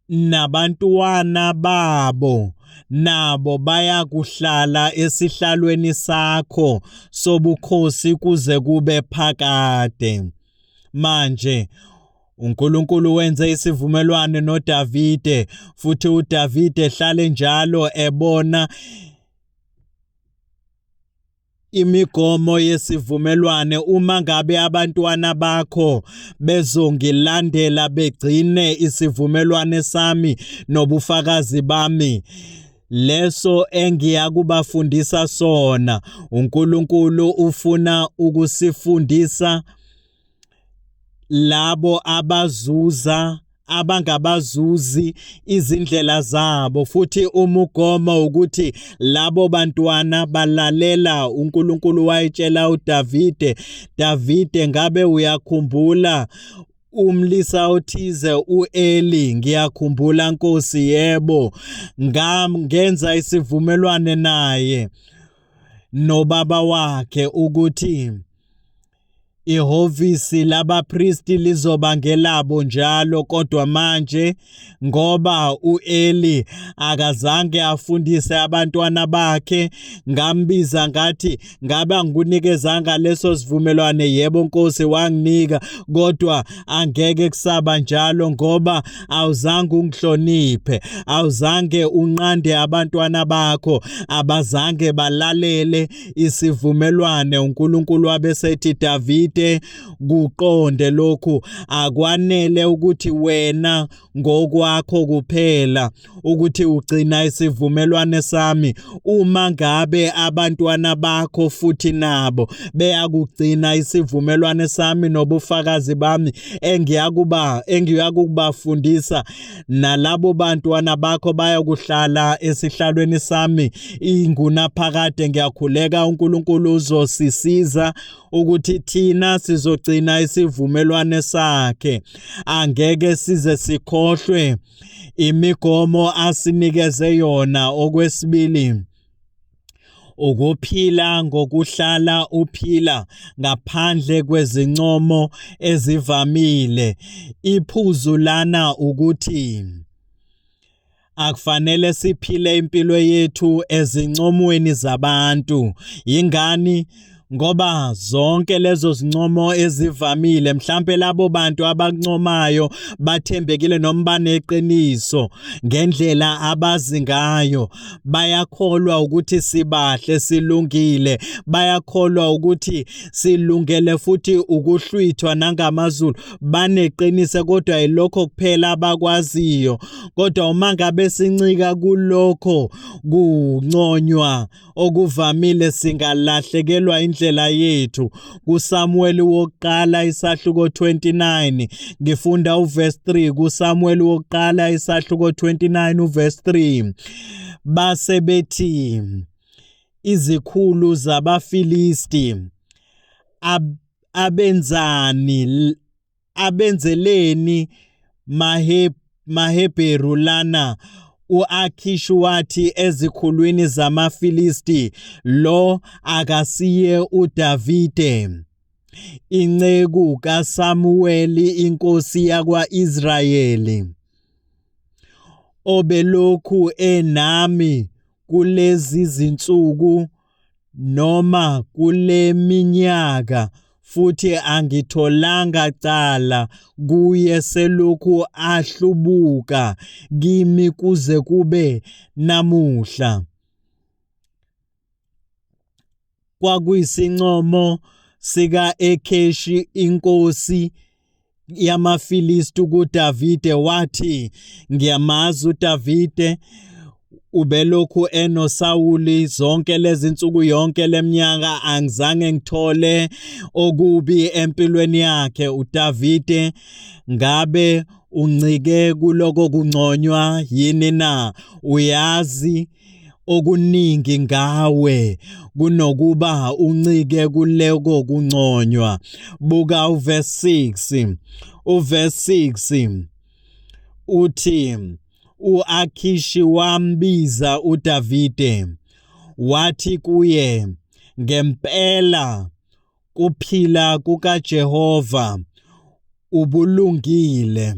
nabantwana babo nabo bayakuhlala esihlalweni sakho sobukhosi kuze kube phakade. Manje uNkulunkulu wenze isivumelwano noDavide, futhi uDavide ehlale njalo ebona imigomo yesivumelwane. Uma ngabe abantwana bakho bezongilandela begcine isivumelwane sami nobufakazi bami, leso engiyakubafundisa sona. uNkulunkulu ufuna ukusifundisa labo abazuza Abangabazuzi izindlela zabo, futhi umugomo ukuthi labo bantwana balalela uNkulunkulu. Wayetshela uDavide, Davide, ngabe uyakhumbula umlisa othize uEli? Ngiyakhumbula Nkosi, yebo, ngenza isivumelwane naye nobaba wakhe ukuthi Ihhovisi labapristi lizoba ngelabo njalo, kodwa manje ngoba u-Eli akazange afundise abantwana bakhe, ngambiza ngathi, ngabe angikunikezanga leso sivumelwane? Yebo Nkosi, wanginika, kodwa angeke kusaba njalo ngoba awuzange ungihloniphe, awuzange unqande abantwana bakho, abazange balalele isivumelwane. uNkulunkulu wabesethi, Davide, kuqonde lokhu, akwanele ukuthi wena ngokwakho kuphela ukuthi ugcina isivumelwane sami, uma ngabe abantwana bakho futhi nabo beyakugcina isivumelwane sami nobufakazi bami engiyakuba engiyakubafundisa, nalabo bantwana bakho bayokuhlala esihlalweni sami ingunaphakade. Ngiyakhuleka uNkulunkulu uzosisiza ukuthi thina sizogcina isivumelwane sakhe, angeke size sikhohlwe imigomo asinikeze yona. Okwesibili, ukuphila ngokuhlala uphila ngaphandle kwezincomo ezivamile. Iphuzu lana ukuthi akufanele siphile impilo yethu ezincomweni zabantu. Yingani? Ngoba zonke lezo zincomo ezivamile, mhlampe labo bantu abakuncomayo bathembekile noma baneqiniso ngendlela abazi ngayo, bayakholwa ukuthi sibahle, silungile, bayakholwa ukuthi silungele futhi ukuhlwithwa nangamazulu, baneqiniso, kodwa yilokho kuphela abakwaziyo. Kodwa uma ngabe sincika kulokho kunconywa okuvamile, singalahlekelwa indlela yethu. KuSamuweli wokuqala isahluko 29, ngifunda uverse 3. KuSamuweli wokuqala isahluko 29 uverse 3, base bethi izikhulu zabaFilisti, abenzani, abenzeleni maHebheru lana? U-Akhishi wathi ezikhulwini zamaFilisti, lo akasiye uDavide, inceku kaSamuweli inkosi yakwa-Israyeli, obelokhu enami kulezi zinsuku noma kule minyaka, futhi angitholanga cala kuye selokhu ahlubuka kimi kuze kube namuhla? Kwakuyisincomo sika-Ekheshi inkosi yamaFilisti kuDavide, wathi, ngiyamazi uDavide, ubelokhu enoSawuli zonke lezi nsuku, yonke leminyaka, angizange ngithole okubi empilweni yakhe. uDavide ngabe uncike kuloko kunconywa yini na? Uyazi okuningi ngawe kunokuba uncike kuleko kunconywa. Buka uverse 6. Uverse 6 uthi, uAkhishi wambiza uDavide wathi kuye, ngempela kuphila kukaJehova, ubulungile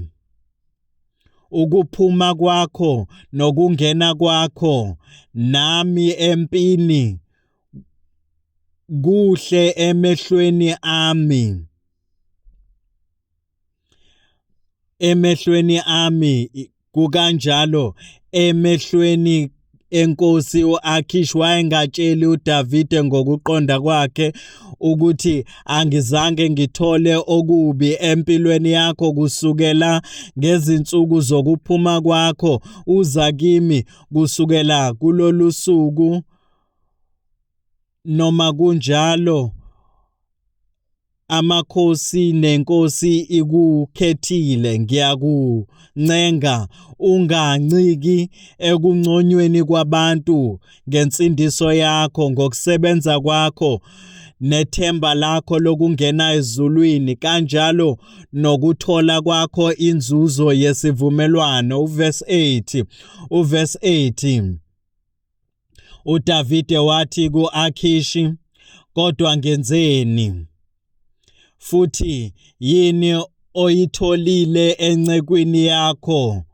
ukuphuma kwakho nokungena kwakho nami empini kuhle emehlweni ami, emehlweni ami kukanjalo emehlweni enkosi. U-Akhish wayengatsheli uDavide ngokuqonda kwakhe ukuthi angizange ngithole okubi empilweni yakho kusukela ngezinsuku zokuphuma kwakho uza kimi, kusukela kulolu suku. Noma kunjalo, Amakhosi nenkosi ikukhethile, ngiyakuncenga unganciki ekunconyweni kwabantu ngensindiso yakho, ngokusebenza kwakho nethemba lakho lokungena ezulwini, kanjalo nokuthola kwakho inzuzo yesivumelwano. Uverse 8, uverse 8. UDavide wathi ku-Akhishi, kodwa ngenzeni? Futhi yini oyitholile encekwini yakho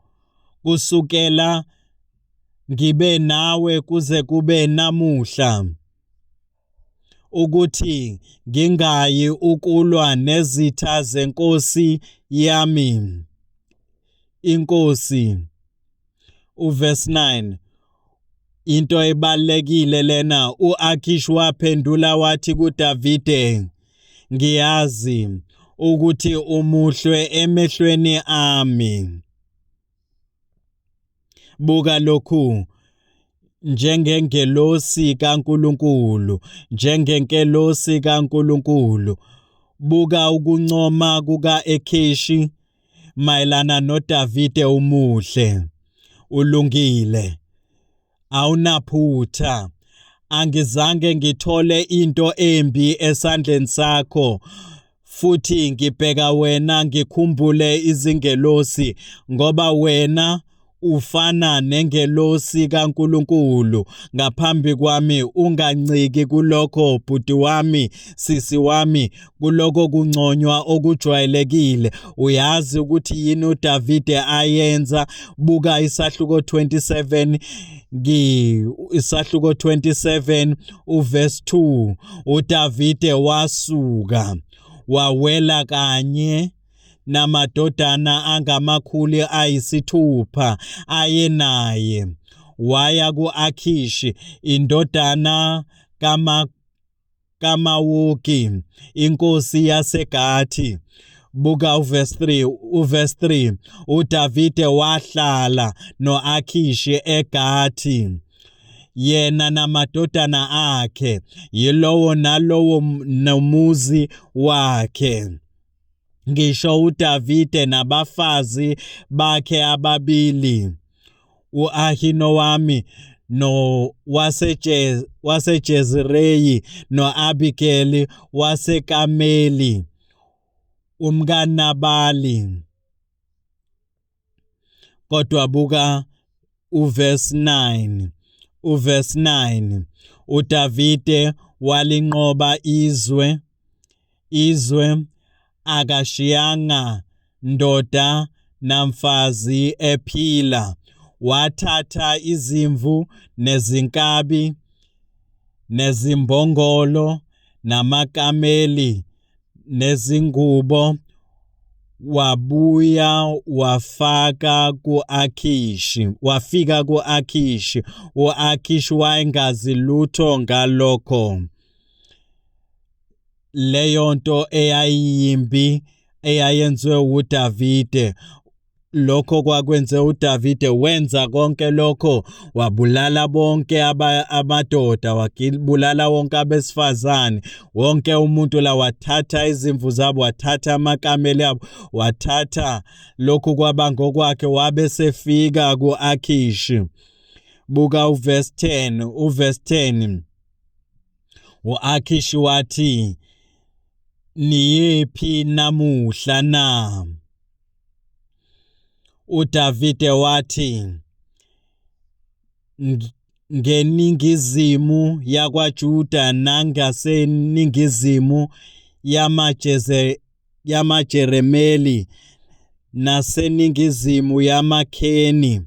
kusukela ngibe nawe kuze kube namuhla, ukuthi ngingayi ukulwa nezitha zenkosi yami, inkosi? Uverse 9, into ebalekile lena. U-Akish waphendula wathi kuDavide, ngiyazi ukuthi umuhle emehlweni ami. Buka lokhu, njengengelosi kaNkuluNkulu, njengengelosi kaNkuluNkulu. Buka ukuncoma kuka-Akhishi mayelana noDavide: umuhle, ulungile, awunaphutha, angizange ngithole into embi esandleni sakho, futhi ngibheka wena ngikhumbule izingelosi, ngoba wena ufana nengelosi kaNkuluNkulu ngaphambi kwami. Unganciki kulokho, bhuti wami, sisi wami, kuloko kunconywa okujwayelekile. Uyazi ukuthi yini uDavide ayenza? Buka isahluko 27, ngi isahluko 27 uverse 2. uDavide wasuka wawela kanye namadodana angama-600 ayenaye, waya ku-Akhishi indodana kaMawoki, inkosi yaseGathi. Buka uverse 3, uverse 3. uDavide wahlala noAkhishi eGathi, yena namadodana akhe, yilowo nalowo nomuzi wakhe, ngisho uDavide nabafazi bakhe ababili, u-Ahinowami no waseJezireyi no-Abigeli waseKameli, umkaNabali. Kodwa buka uverse 9, uverse 9. uDavide walinqoba izwe, akashiyanga ndoda namfazi ephila. Wathatha izimvu nezinkabi nezimbongolo namakameli nezingubo, wabuya wafaka ku-Akhishi, wafika ku-Akhishi. U-Akhishi wayengazi lutho ngalokho. Leyo nto eyayiyimbi eyayenziwe uDavide, lokho kwakwenze uDavide, wenza konke lokho, wabulala bonke amadoda, wabulala wonke abesifazane, wonke umuntu la, wathatha izimvu zabo, wathatha amakameli abo, wathatha lokhu kwaba ngokwakhe, wabe sefika ku-Akhishi. Buka uverse 10, uverse 10. U-Akhishi wathi, niyephi namuhla na? UDavide wathi, ngeningizimu yakwaJuda nangaseningizimu yamaJeremeli naseningizimu yamaKheni.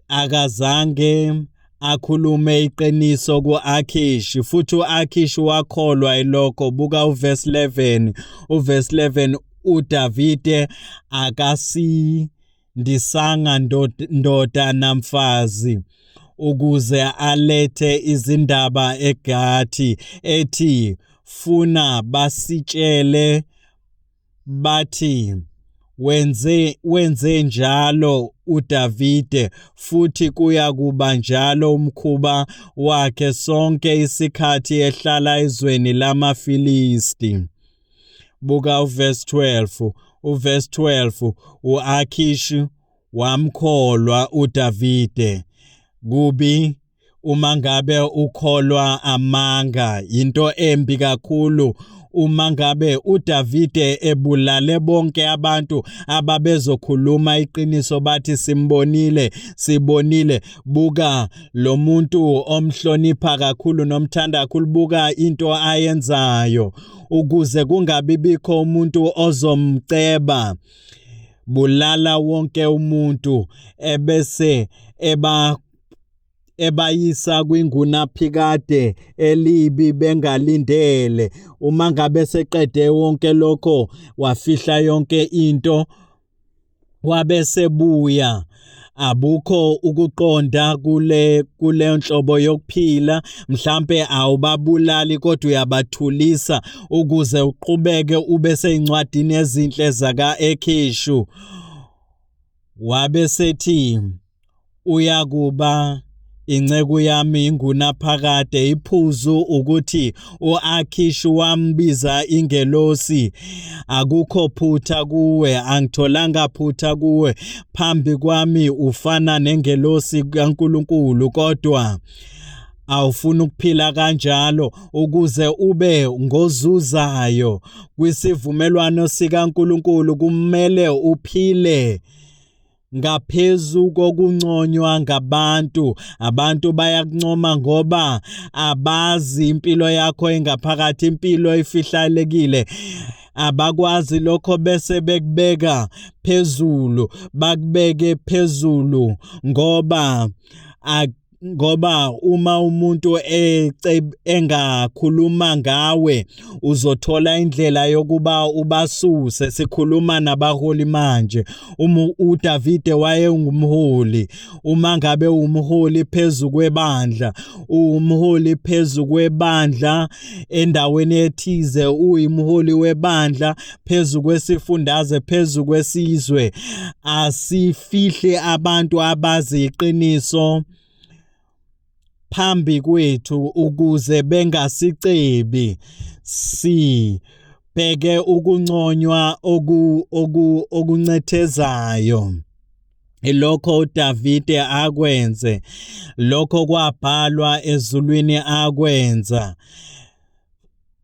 Akazange akhulume iqiniso ku-Akhishi, futhi u-Akhishi wakholwa yilokho. Buka uverse 11, uverse 11. uDavide akasindisanga ndoda namfazi ukuze alethe izindaba eGathi, ethi funa basitshele bathi Wenze njalo uDavide futhi kuya kuba njalo umkhuba wakhe sonke isikhathi ehlala ezweni lamaFilisti. Buka uverse 12, uverse 12 uAkhishi wamkholwa uDavide. Kubi uma ngabe ukholwa amanga, into embi kakhulu uma ngabe uDavide ebulale bonke abantu ababezokhuluma iqiniso bathi simbonile, sibonile. Buka lo muntu omhlonipha kakhulu nomthanda kakhulu, buka into ayenzayo ukuze kungabi bikho umuntu ozomceba. Bulala wonke umuntu ebese eba ebayisa kwingunaphikade elibi bengalindele. Uma ngabe seqede wonke lokho, wafihla yonke into, wabe sebuya. Abukho ukuqonda kule nhlobo yokuphila. Mhlampe awubabulali kodwa uyabathulisa ukuze uqhubeke ube seyincwadini ezinhle zaka-Ekhishu. Wabe sethi uyakuba inceku yami ingunaphakade. Iphuzu ukuthi uAkhish wambiza ingelosi. Akukho phutha kuwe, angitholanga phutha kuwe, phambi kwami ufana nengelosi kaNkuluNkulu, kodwa awufuni ukuphila kanjalo ukuze ube ngozuzayo kwisivumelwano sikaNkuluNkulu. Kumele uphile ngaphezu kokunconywa ngabantu. Abantu bayakuncoma ngoba abazi impilo yakho engaphakathi, impilo efihlakele. Abakwazi lokho bese bekubeka phezulu, bakubeke phezulu ngoba uma umuntu engakhuluma ngawe uzothola indlela yokuba ubasuse. Sikhuluma nabaholi manje. Uma uDavide wayengumholi, uma ngabe umholi phezu kwebandla, umholi phezu kwebandla endaweni ethize, uyimholi webandla phezu kwesifundazwe, phezu kwesizwe, asifihle abantu abazi iqiniso phambi kwethu ukuze bengasicebi. Sibheke ukunconywa okuncethezayo. Ilokho uDavide akwenze, lokho kwabhalwa ezulwini akwenza,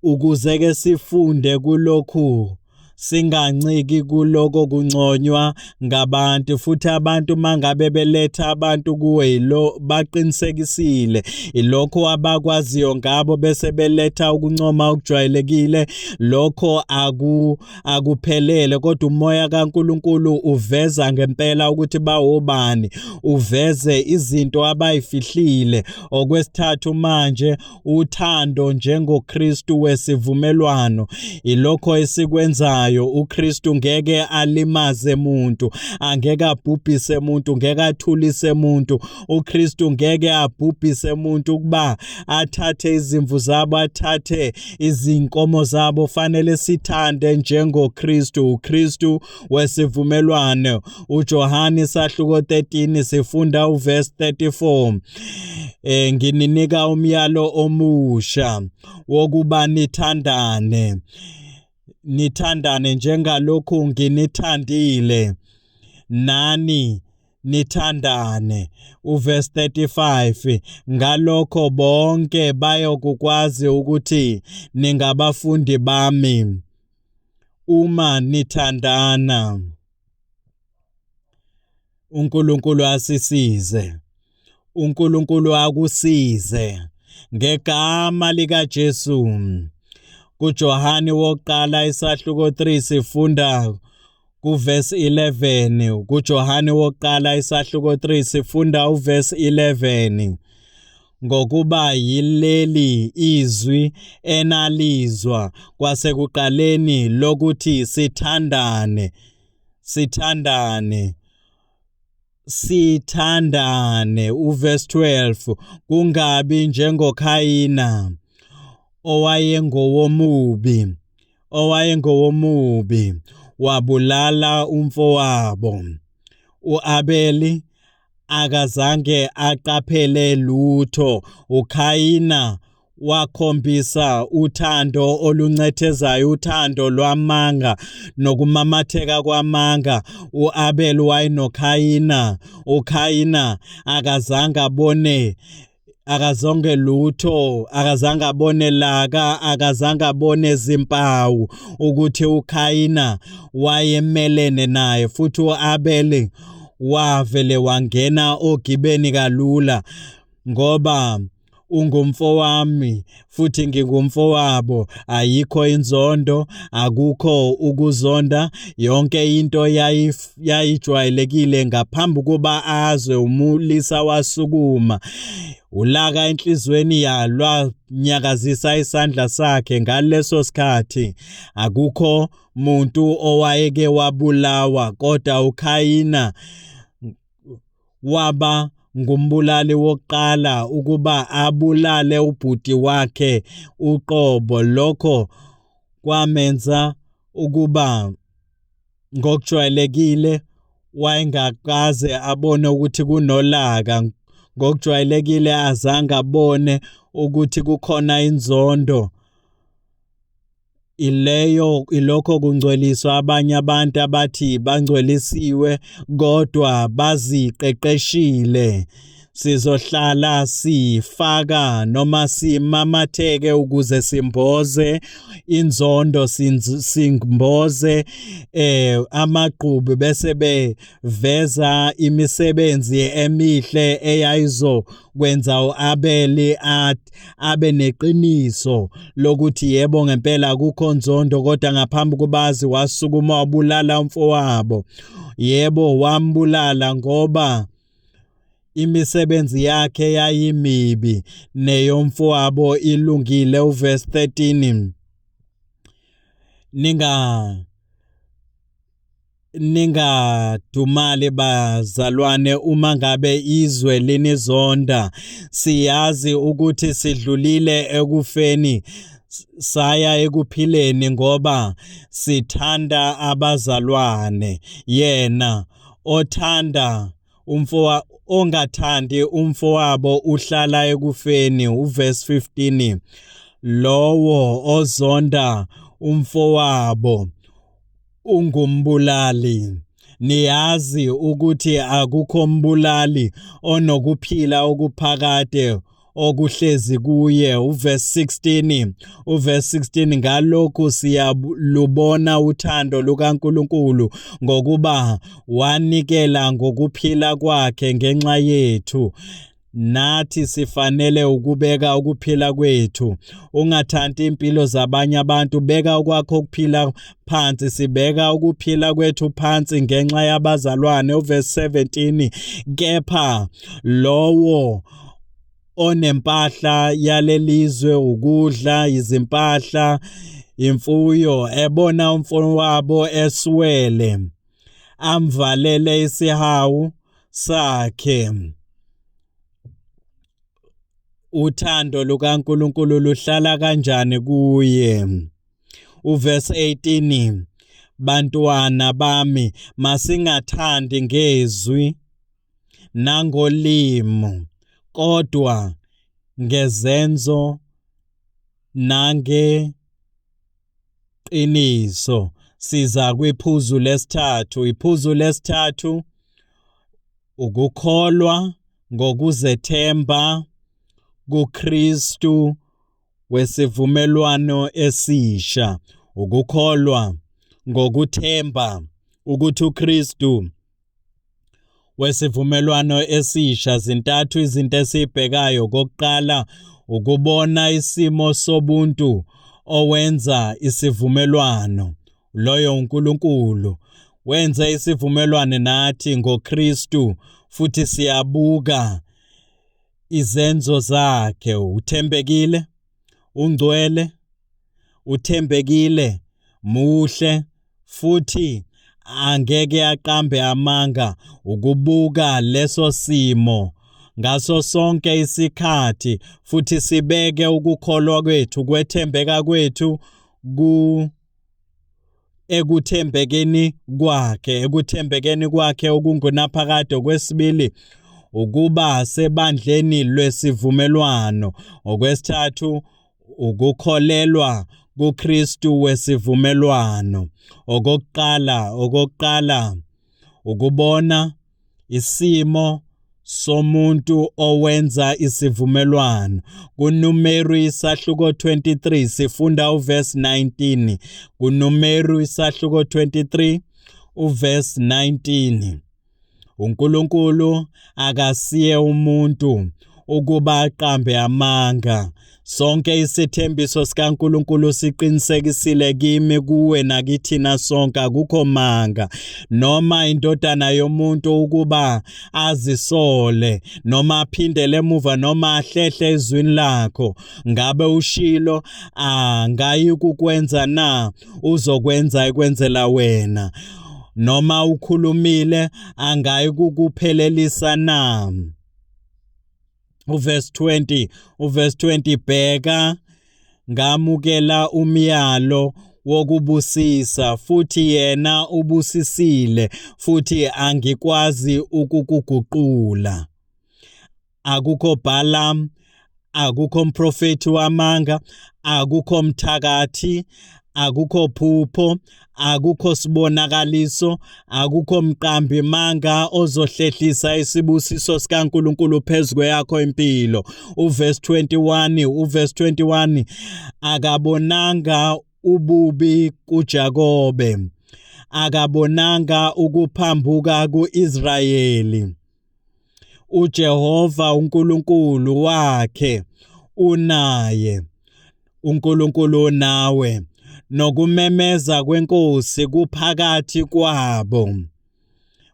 ukuze ke sifunde kulokhu, singanciki kuloko kunconywa ngabantu. Futhi abantu mangabe beletha abantu kuwe, yilo baqinisekisile ilokho abakwaziyo ngabo, bese beletha ukuncoma okujwayelekile. Lokho akuphelele, kodwa umoya kaNkuluNkulu uveza ngempela ukuthi bawobani, uveze izinto abayifihlile. Okwesithathu manje, uthando njengoKristu wesivumelwano. Ilokho esikwenzayo. uKristu ngeke alimaze muntu, angeke abhubhise muntu, ngeke athulise muntu. uKristu ngeke abhubhise muntu ukuba athathe izimvu zabo, athathe izinkomo zabo. Fanele sithande njengoKristu, uKristu wesivumelwano. uJohane isahluko 13 sifunda uverse 34. Ngininika umyalo omusha wokuba nithandane, nithandane njengalokhu nginithandile, nani nithandane. Uverse 35, ngalokho bonke bayokukwazi ukuthi ningabafundi bami uma nithandana. uNkulunkulu asisize, uNkulunkulu akusize ngegama likaJesu. KuJohane wokuqala isahluko 3 sifunda kuverse 11. KuJohane wokuqala isahluko 3 sifunda uverse 11. Ngokuba yileli izwi enalizwa kwasekuqaleni lokuthi sithandane, sithandane, sithandane. Uverse 12, kungabi njengoKhayina owayengowomubi, owayengowomubi wabulala umfowabo. U-Abeli akazange aqaphele lutho. UKhayina wakhombisa uthando oluncethezayo, uthando lwamanga nokumamatheka kwamanga. U-Abel wayenoKhayina. UKhayina akazange abone, akazonge lutho, akazange abone laka, akazange abone zimpawu ukuthi uKhayina wayemelene naye, futhi u-Abel wavele wangena ogibeni kalula ngoba ungumfowami futhi ngingumfowabo. Ayikho inzondo, akukho ukuzonda, yonke into yayijwayelekile ngaphambi kuba azwe. Umulisa wasukuma, ulaka enhlizweni yalwanyakazisa isandla sakhe. Ngaleso sikhathi akukho muntu owayeke wabulawa, kodwa uKhayina waba ngumbulali wokuqala ukuba abulale ubhuti wakhe uqobo. Lokho kwamenza ukuba ngokujwayelekile wayengakaze abone ukuthi kunolaka, ngokujwayelekile azange abone ukuthi kukhona inzondo. Ileyo ilokho kungcweliswa abanye abantu abathi bangcwelisiwe kodwa baziqeqeshile. Sizohlala sifaka noma simamatheke ukuze simboze inzondo, simboze amagqubu, bese beveza imisebenzi emihle eyayizokwenza u-Abeli abe neqiniso lokuthi yebo ngempela akukho nzondo, kodwa ngaphambi kubazi wasukuma wabulala umfowabo. Yebo, wambulala ngoba imisebenzi yakhe yayimibi neyomfowabo ilungile. Uverse 13, ningadumali bazalwane uma ngabe izwe linizonda. Siyazi ukuthi sidlulile ekufeni saya ekuphileni ngoba sithanda abazalwane. Yena othanda ongathandi umfowabo uhlala ekufeni. Uverse 15, lowo ozonda umfowabo ungumbulali. Niyazi ukuthi akukho mbulali onokuphila okuphakade okuhlezi kuye. Uverse 16, uverse 16, ngalokhu siyalubona uthando lukaNkulunkulu, ngokuba wanikela ngokuphila kwakhe ngenxa yethu. Nathi sifanele ukubeka ukuphila kwethu. Ungathanti impilo zabanye abantu, beka okwakho ukuphila phansi. Sibeka ukuphila kwethu phansi ngenxa yabazalwane. Uverse 17, kepha lowo onempahla yalelizwe, ukudla, izimpahla, imfuyo, ebona umfowabo eswele, amvalele isihawu sakhe, uthando lukaNkulunkulu luhlala kanjani kuye? Uverse 18, bantwana bami, masingathandi ngezwi nangolimi, kodwa ngezenzo nangeqiniso. Siza kwiphuzu lesithathu. Iphuzu lesithathu, ukukholwa ngokuzethemba kuKristu wesivumelwano esisha. Ukukholwa ngokuthemba ukuthi uKristu wesivumelwano esisha. Zintathu izinto esibhekayo. Kokuqala, ukubona isimo sobuntu owenza isivumelwano, loyo uNkulunkulu wenze isivumelwano nathi ngoKristu, futhi siyabuka izenzo zakhe. Uthembekile, ungcwele, uthembekile, muhle, futhi angeke aqambe amanga. Ukubuka leso simo ngaso sonke isikhathi, futhi sibeke ukukholwa kwethu, kwethembeka kwethu Ekuthembekeni kwakhe, ekuthembekeni kwakhe okungunaphakade. Okwesibili, ukuba sebandleni lwesivumelwano. Okwesithathu, ukukholelwa kuKristu wesivumelwano. Okokuqala, okokuqala ukubona isimo somuntu owenza isivumelwano. KuNumeri isahluko 23 sifunda uverse 19. KuNumeri isahluko 23 uverse 19. UNkulunkulu akasiye umuntu ukuba aqambe amanga. Sonke isithembiso sikaNkulunkulu siqinisekisile kimi, kuwe nakithina sonke, akukho manga noma indodana yomuntu ukuba azisole noma aphindele emuva noma ahlehle ezwini lakho. Ngabe ushilo angayikukwenza na? Uzokwenza ekwenzela wena. Noma ukhulumile angayikukuphelelisa na? Uverse 20, uverse 20, bheka ngamukela umyalo wokubusisa futhi yena ubusisile futhi angikwazi ukukuguqula. Akukho Balaam, akukho mprofethi wamanga, akukho mthakathi, akukho phupho, akukho sibonakaliso, akukho mqambi manga ozohlehlisa isibusiso sikaNkuluNkulu phezu kweyakho impilo. Uverse 21, uverse 21, akabonanga ububi kuJakobe, akabonanga ukuphambuka kuIsrayeli. uJehova uNkulunkulu wakhe unaye, uNkulunkulu unawe, nokumemeza kwenkosi kuphakathi kwabo.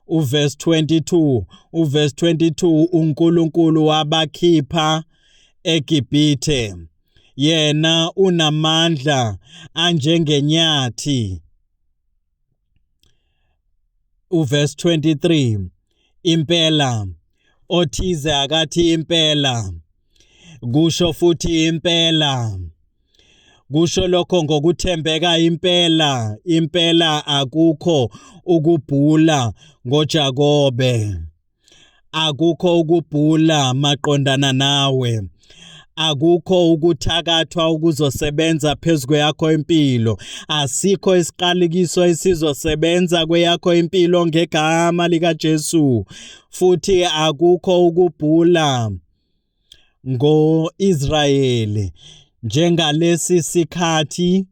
Uverse 22, uverse 22, uNkulunkulu wabakhipha eGibhithe, yena unamandla anjengenyathi. Uverse 23, impela othize akathi impela, kusho futhi impela, kusho lokho ngokuthembeka impela, impela akukho ukubhula ngoJakobe. Akukho ukubhula maqondana nawe. Akukho ukuthakathwa okuzosebenza phezu kweyakho impilo. Asikho isiqalikiso esizosebenza kweyakho impilo ngegama likaJesu. Futhi akukho ukubhula ngo-Israyeli. Njengalesi sikhathi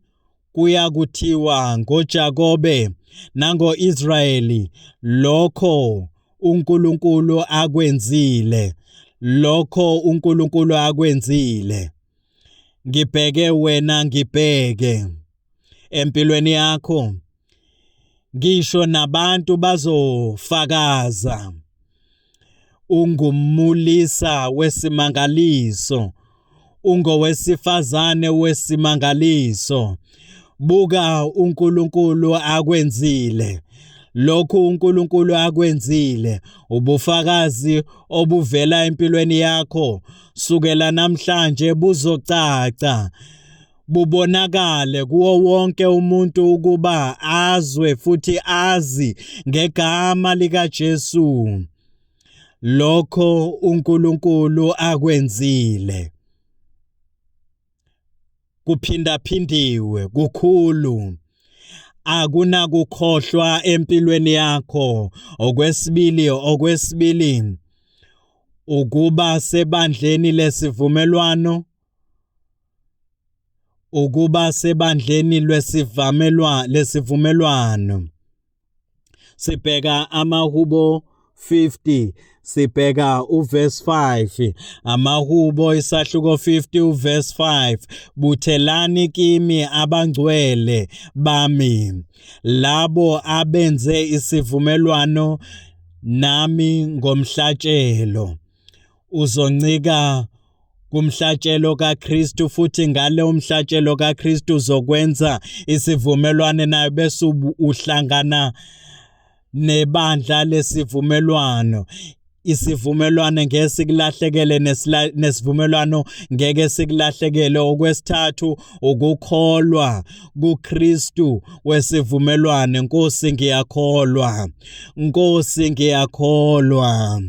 kuyakuthiwa ngoJakobe nango-Israyeli, lokho uNkulunkulu akwenzile, lokho uNkulunkulu akwenzile. Ngibheke wena, ngibheke empilweni yakho, ngisho nabantu bazofakaza. Ungumulisa wesimangaliso, ungowesifazane wesimangaliso. Buka uNkulunkulu akwenzile. Lokhu uNkulunkulu akwenzile, ubufakazi obuvela empilweni yakho sukela namhlanje buzocaca, bubonakale kuwo wonke umuntu ukuba azwe futhi azi ngegama likaJesu lokho uNkulunkulu akwenzile. Kuphindaphindiwe kukhulu, akunakukhohlwa empilweni yakho. Okwesibili, okwesibili, ukuba sebandleni lesivumelwano, ukuba sebandleni lwesivamelwa lesivumelwano. Sibheka amahubo 50, sibheka uverse 5, amahubo isahluko 50 uverse 5, buthelani kimi abangcwele bami, labo abenze isivumelwano nami ngomhlatshelo. Uzoncika kumhlatshelo kaKristu futhi ngale umhlatshelo kaKristu uzokwenza isivumelwano naye bese uhlangana nebandla lesivumelwano. Isivumelwano ngeke sikulahlekele, nesivumelwano ngeke sikulahlekele. Okwesithathu, ukukholwa kuKristu wesivumelwano. Nkosi ngiyakholwa, Nkosi ngiyakholwa.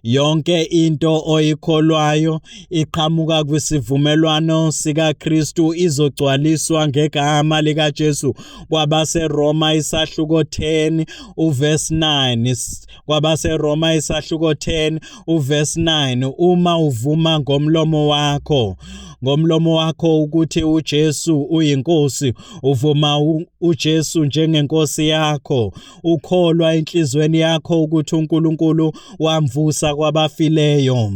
Yonke into oyikholwayo iqhamuka kwisivumelwano sikaKristu izogcwaliswa ngegama likaJesu. KwabaseRoma isahluko 10 uverse 9, KwabaseRoma isahluko 10 uverse 9, uma uvuma ngomlomo wakho, ngomlomo wakho ukuthi uJesu uyiNkosi, uvuma uJesu njengenkosi yakho, ukholwa enhlizweni yakho ukuthi uNkulunkulu wamvusa kwabafileyo,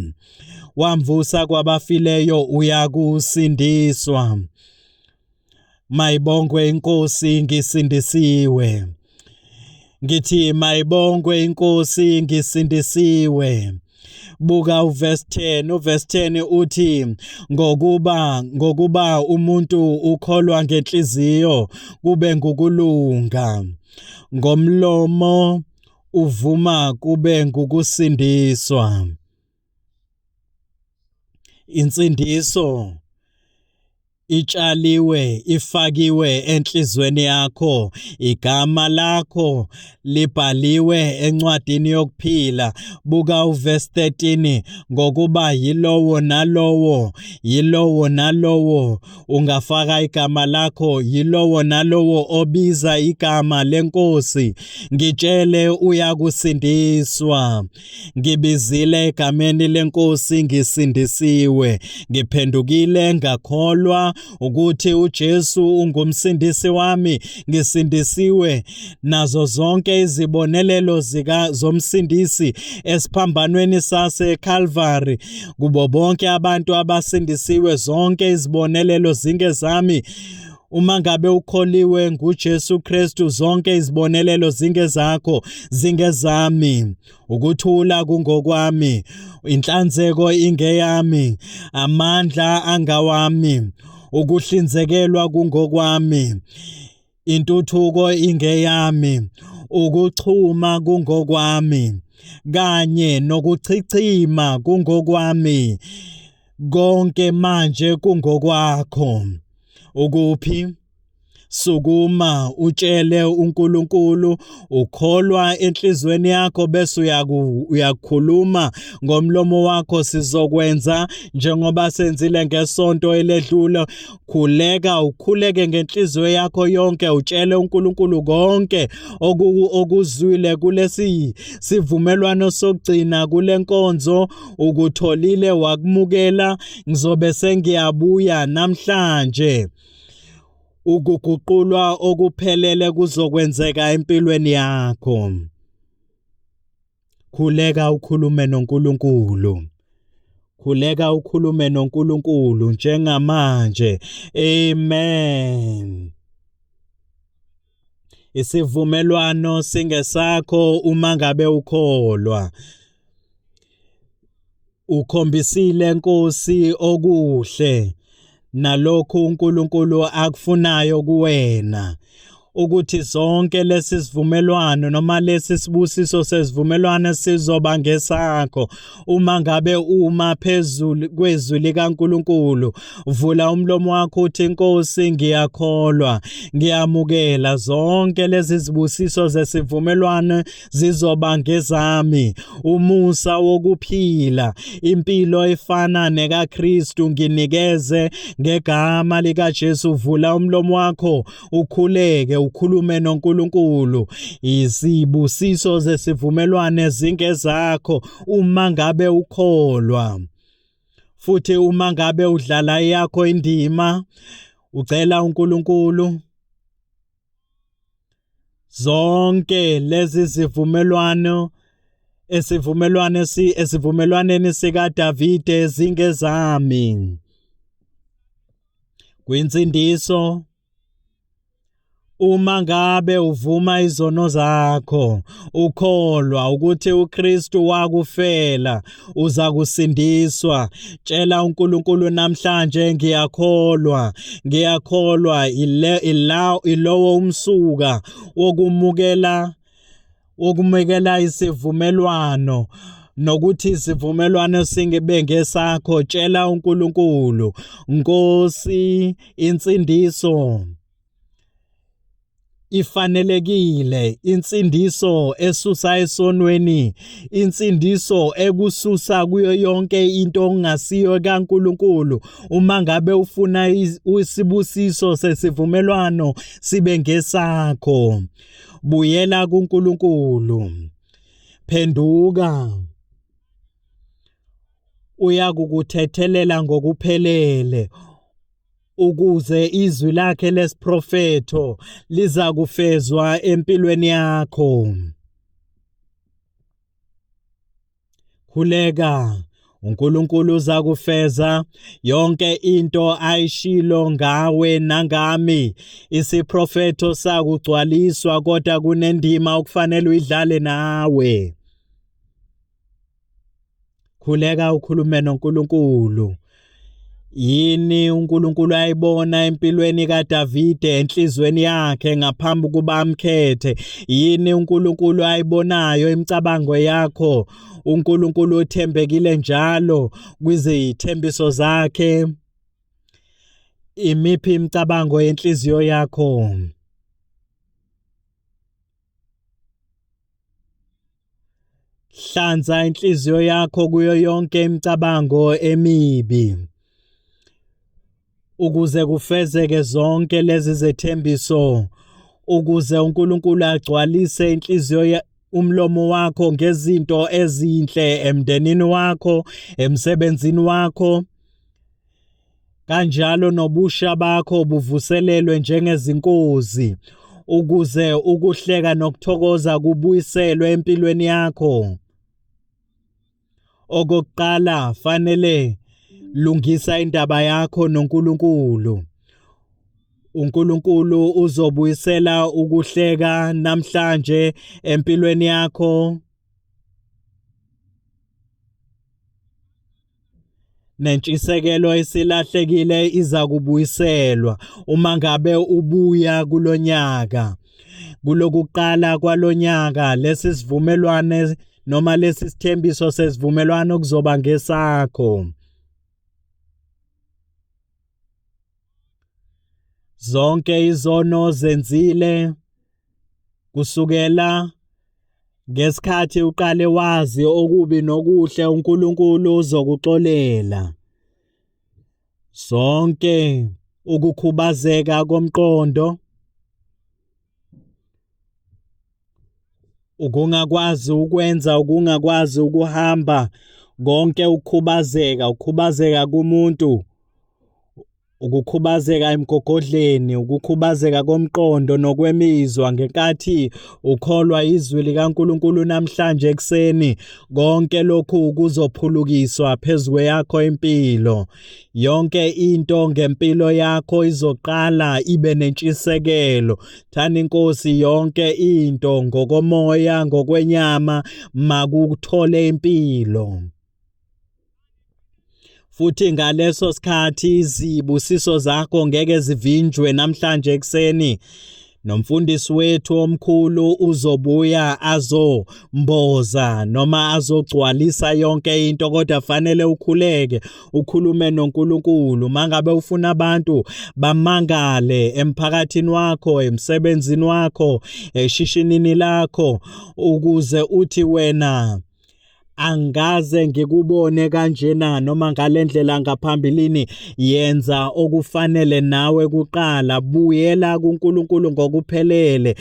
wamvusa kwabafileyo, uyakusindiswa. Mayibongwe inkosi, ngisindisiwe. Ngithi mayibongwe inkosi, ngisindisiwe. Buka uverse 10, uverse 10 uthi ngokuba umuntu ukholwa ngenhliziyo kube ngukulunga, ngomlomo uvuma kube ngukusindiswa. Insindiso itshaliwe, ifakiwe enhlizweni yakho, igama lakho libhaliwe encwadini yokuphila. Buka uverse 13, ngokuba yilowo nalowo, yilowo nalowo ungafaka igama lakho, yilowo nalowo obiza igama lenkosi, ngitshele uyakusindiswa. Ngibizile egameni lenkosi, ngisindisiwe. Ngiphendukile ngakholwa ukuthi uJesu ungumsindisi wami, ngisindisiwe. Nazo zonke izibonelelo zika zomsindisi esiphambanweni sase Calvary, kubo bonke abantu abasindisiwe, zonke izibonelelo zingezami. Uma ngabe ukholiwe nguJesu Kristu, zonke izibonelelo zingezakho, zingezami. Ukuthula kungokwami, inhlanzeko ingeyami, amandla angawami, ukuhlinzekelwa kungokwami, intuthuko ingeyami, ukuchuma kungokwami, kanye nokuchichima kungokwami. Konke manje kungokwakho. Ukuphi? Sukuma utshele uNkulunkulu ukholwa enhlizweni yakho, bese uyakhuluma ngomlomo wakho. Sizokwenza njengoba senzile ngesonto eledlule. Khuleka, ukhuleke ngenhliziyo yakho yonke, utshele uNkulunkulu konke okuzwile kulesi sivumelwano sokugcina kule nkonzo, ukutholile wakumukela. Ngizobe sengiyabuya namhlanje. Ukuguqulwa okuphelele kuzokwenzeka empilweni yakho. Khuleka ukhulume noNkulunkulu. Khuleka ukhulume noNkulunkulu njengamanje. Amen. Isivumelwano singesakho uma ngabe ukholwa. Ukhombisile Nkosi okuhle nalokhu uNkulunkulu akufunayo kuwena, ukuthi zonke lesi sivumelwano noma lesi sibusiso sesivumelwano sizoba ngesakho uma ngabe uma phezulu kwezwi likaNkulunkulu. Vula umlomo wakho uthi, Nkosi, ngiyakholwa, ngiyamukela zonke lezi zibusiso zesivumelwano zizoba ngezami. Umusa wokuphila impilo efana nekaKristu nginikeze ngegama likaJesu. Vula umlomo wakho ukhuleke, ukhulume noNkulunkulu. Izibusiso zesivumelwane zingezakho uma ngabe ukholwa, futhi uma ngabe udlala eyakho indima ucela uNkulunkulu. Zonke lezi zivumelwano esivumelwano si esivumelwaneni sikaDavide zingezami. Kwinsindiso, uma ngabe uvuma izono zakho, ukholwa ukuthi uKristu wakufela, uza kusindiswa. Tshela uNkulunkulu namhlanje, ngiyakholwa, ngiyakholwa. Ilowo umsuka wokumukela isivumelwano. Nokuthi isivumelwano singibe ngesakho, tshela uNkulunkulu, Nkosi, insindiso ifanelekile, insindiso esusa esonweni, insindiso ekususa kuyo yonke into okungasiyo kaNkulunkulu. Uma ngabe ufuna isibusiso sesivumelwano sibe ngesakho, buyela kuNkulunkulu, phenduka, uyakukuthethelela ngokuphelele, ukuze izwi lakhe lesiprofetho liza kufezwa empilweni yakho. Khuleka, uNkulunkulu uza kufeza yonke into ayishilo ngawe nangami. Isiprofetho sakugcwaliswa, kodwa kunendima okufanele uyidlale nawe. Khuleka ukhulume noNkulunkulu. Yini uNkulunkulu ayibona empilweni kaDavide enhlizweni yakhe ngaphambi kuba amkhethe? Yini uNkulunkulu ayibonayo imicabango yakho? uNkulunkulu uthembekile njalo kwizithembiso zakhe. Imiphi imicabango yenhliziyo yakho? Hlanza inhliziyo yakho kuyo yonke imicabango emibi, ukuze kufezeke zonke lezi zethembiso, ukuze uNkulunkulu agcwalise inhliziyo umlomo wakho ngezinto ezinhle emndenini wakho, emsebenzini wakho, kanjalo nobusha bakho buvuselelwe njengezinkozi, ukuze ukuhleka nokuthokoza kubuyiselwe empilweni yakho. Okokuqala, fanele lungisa indaba yakho noNkulunkulu. uNkulunkulu uzobuyisela ukuhleka namhlanje empilweni yakho. Nentshisekelo esilahlekile iza kubuyiselwa uma ngabe ubuya kulonyaka. Kulokuqala kwalonyaka, lesi sivumelwane noma lesi sithembiso sesivumelwano kuzoba ngesakho. Zonke izono zenzile kusukela ngesikhathi uqale wazi okubi nokuhle, uNkulunkulu uzokuxolela. Zonke ukukhubazeka komqondo, ukungakwazi ukwenza, ukungakwazi ukuhamba, konke ukukhubazeka, ukukhubazeka kumuntu, ukukhubazeka emgogodleni, ukukhubazeka komqondo nokwemizwa ngenkathi ukholwa izwi likaNkulunkulu namhlanje ekuseni, konke lokhu kuzophulukiswa phezu kweyakho impilo. Yonke into ngempilo yakho izoqala ibe nentshisekelo. Thanda iNkosi yonke into ngokomoya, ngokwenyama, makuthole impilo. Futhi ngaleso sikhathi izibusiso zakho ngeke zivinjwe namhlanje ekuseni. Nomfundisi wethu omkhulu uzobuya azomboza noma azogcwalisa yonke into, kodwa fanele ukhuleke ukhulume noNkulunkulu. Mangabe ufuna abantu bamangale emphakathini wakho, emsebenzini wakho, eshishinini lakho, ukuze uthi wena angikaze ngikubone kanjena noma ngalendlela ngaphambilini, yenza okufanele nawe kuqala, buyela kuNkulunkulu ngokuphelele.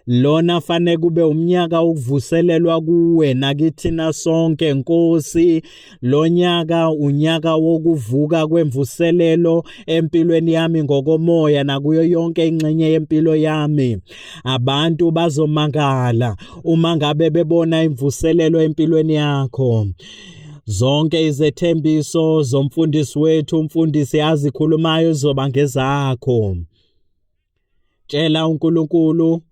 Lona fanele kube umnyaka wokuvuselelwa kuwe nakithina sonke, Nkosi. Lo nyaka unyaka wokuvuka kwemvuselelo empilweni yami ngokomoya nakuyo yonke ingxenye yempilo yami. Abantu bazomangala uma ngabe bebona imvuselelo empilweni yakho. Zonke izethembiso zomfundisi wethu, umfundisi azikhulumayo zizoba ngezakho. Tshela uNkulunkulu.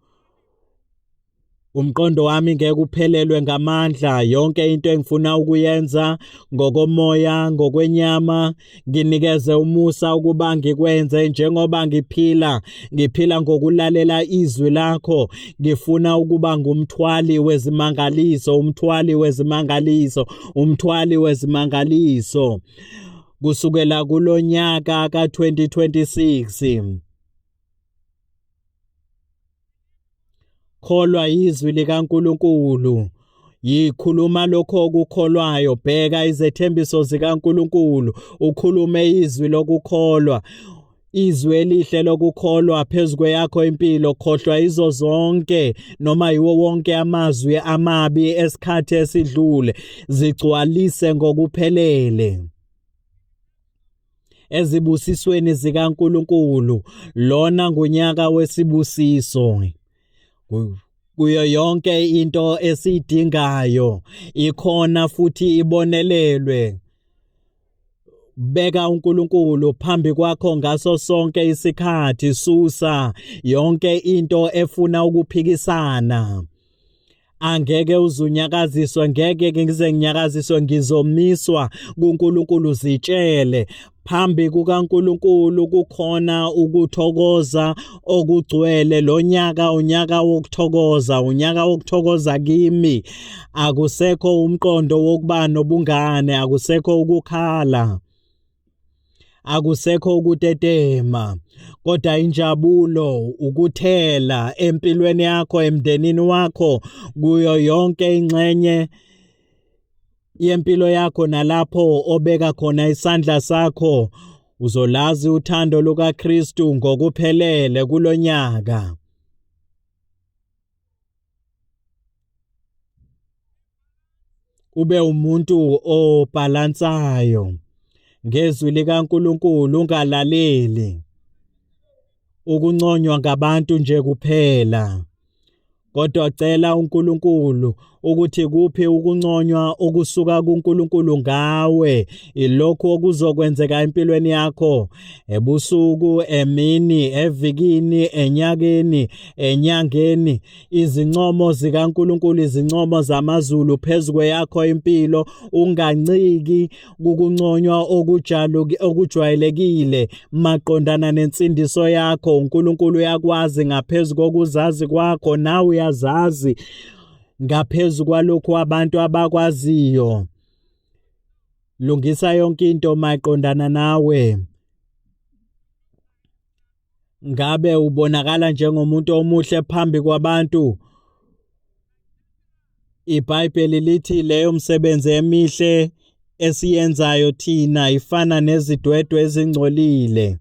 Umqondo wami ngeke uphelelwe ngamandla. Yonke into engifuna ukuyenza ngokomoya, ngokwenyama, nginikeze umusa ukuba ngikwenze njengoba ngiphila. Ngiphila ngokulalela izwi lakho. Ngifuna ukuba ngumthwali wezimangaliso, umthwali wezimangaliso, umthwali wezimangaliso. Kusukela kulonyaka ka-2026. Kholwa yizwi likaNkulunkulu. Yikhuluma lokho okukholwayo, bheka izethembiso zikaNkulunkulu, ukhulume izwi lokukholwa. Izwi elihle lokukholwa phezu kweyakho impilo, khohlwa izo zonke noma yiwo wonke amazwi amabi esikhathi esidlule, zigcwalise ngokuphelele. Ezibusisweni zikaNkulunkulu. Lona ngunyaka wesibusiso. Kuyo yonke into esiyidingayo ikhona futhi ibonelelwe. Beka uNkulunkulu phambi kwakho ngaso sonke isikhathi, susa yonke into efuna ukuphikisana. Angeke uzunyakaziswe, ngeke ngize nginyakaziswe, ngizomiswa kuNkulunkulu. Zitshele phambi kukaNkulunkulu kukhona ukuthokoza okugcwele. Lo nyaka unyaka wokuthokoza, unyaka wokuthokoza kimi. Akusekho umqondo wokuba nobungane, akusekho ukukhala, akusekho ukutetema, kodwa injabulo ukuthela empilweni yakho, emndenini wakho, kuyo yonke ingxenye yempilo yakho nalapho obeka khona isandla sakho. Uzolazi uthando lukaKristu ngokuphelele kulonyaka. Ube umuntu obhalansayo ngezwi likaNkulunkulu, ungalaleli ukunconywa ngabantu nje kuphela, kodwa cela uNkulunkulu ukuthi kuphi ukunconywa okusuka kuNkulunkulu ngawe. Ilokhu okuzokwenzeka empilweni yakho ebusuku, emini, evikini, enyakeni, enyangeni. Izincomo zikaNkulunkulu, izincomo zamazulu phezu kweyakho impilo. Unganciki kukunconywa okujwayelekile maqondana nensindiso yakho. uNkulunkulu uyakwazi ngaphezu kokuzazi kwakho, nawe uyazazi ngaphezu kwalokhu abantu abakwaziyo. Lungisa yonke into maqondana nawe. Ngabe ubonakala njengomuntu omuhle phambi kwabantu? IBhayibheli lithi leyo msebenzi emihle esiyenzayo thina ifana nezidwedwe ezingcolile.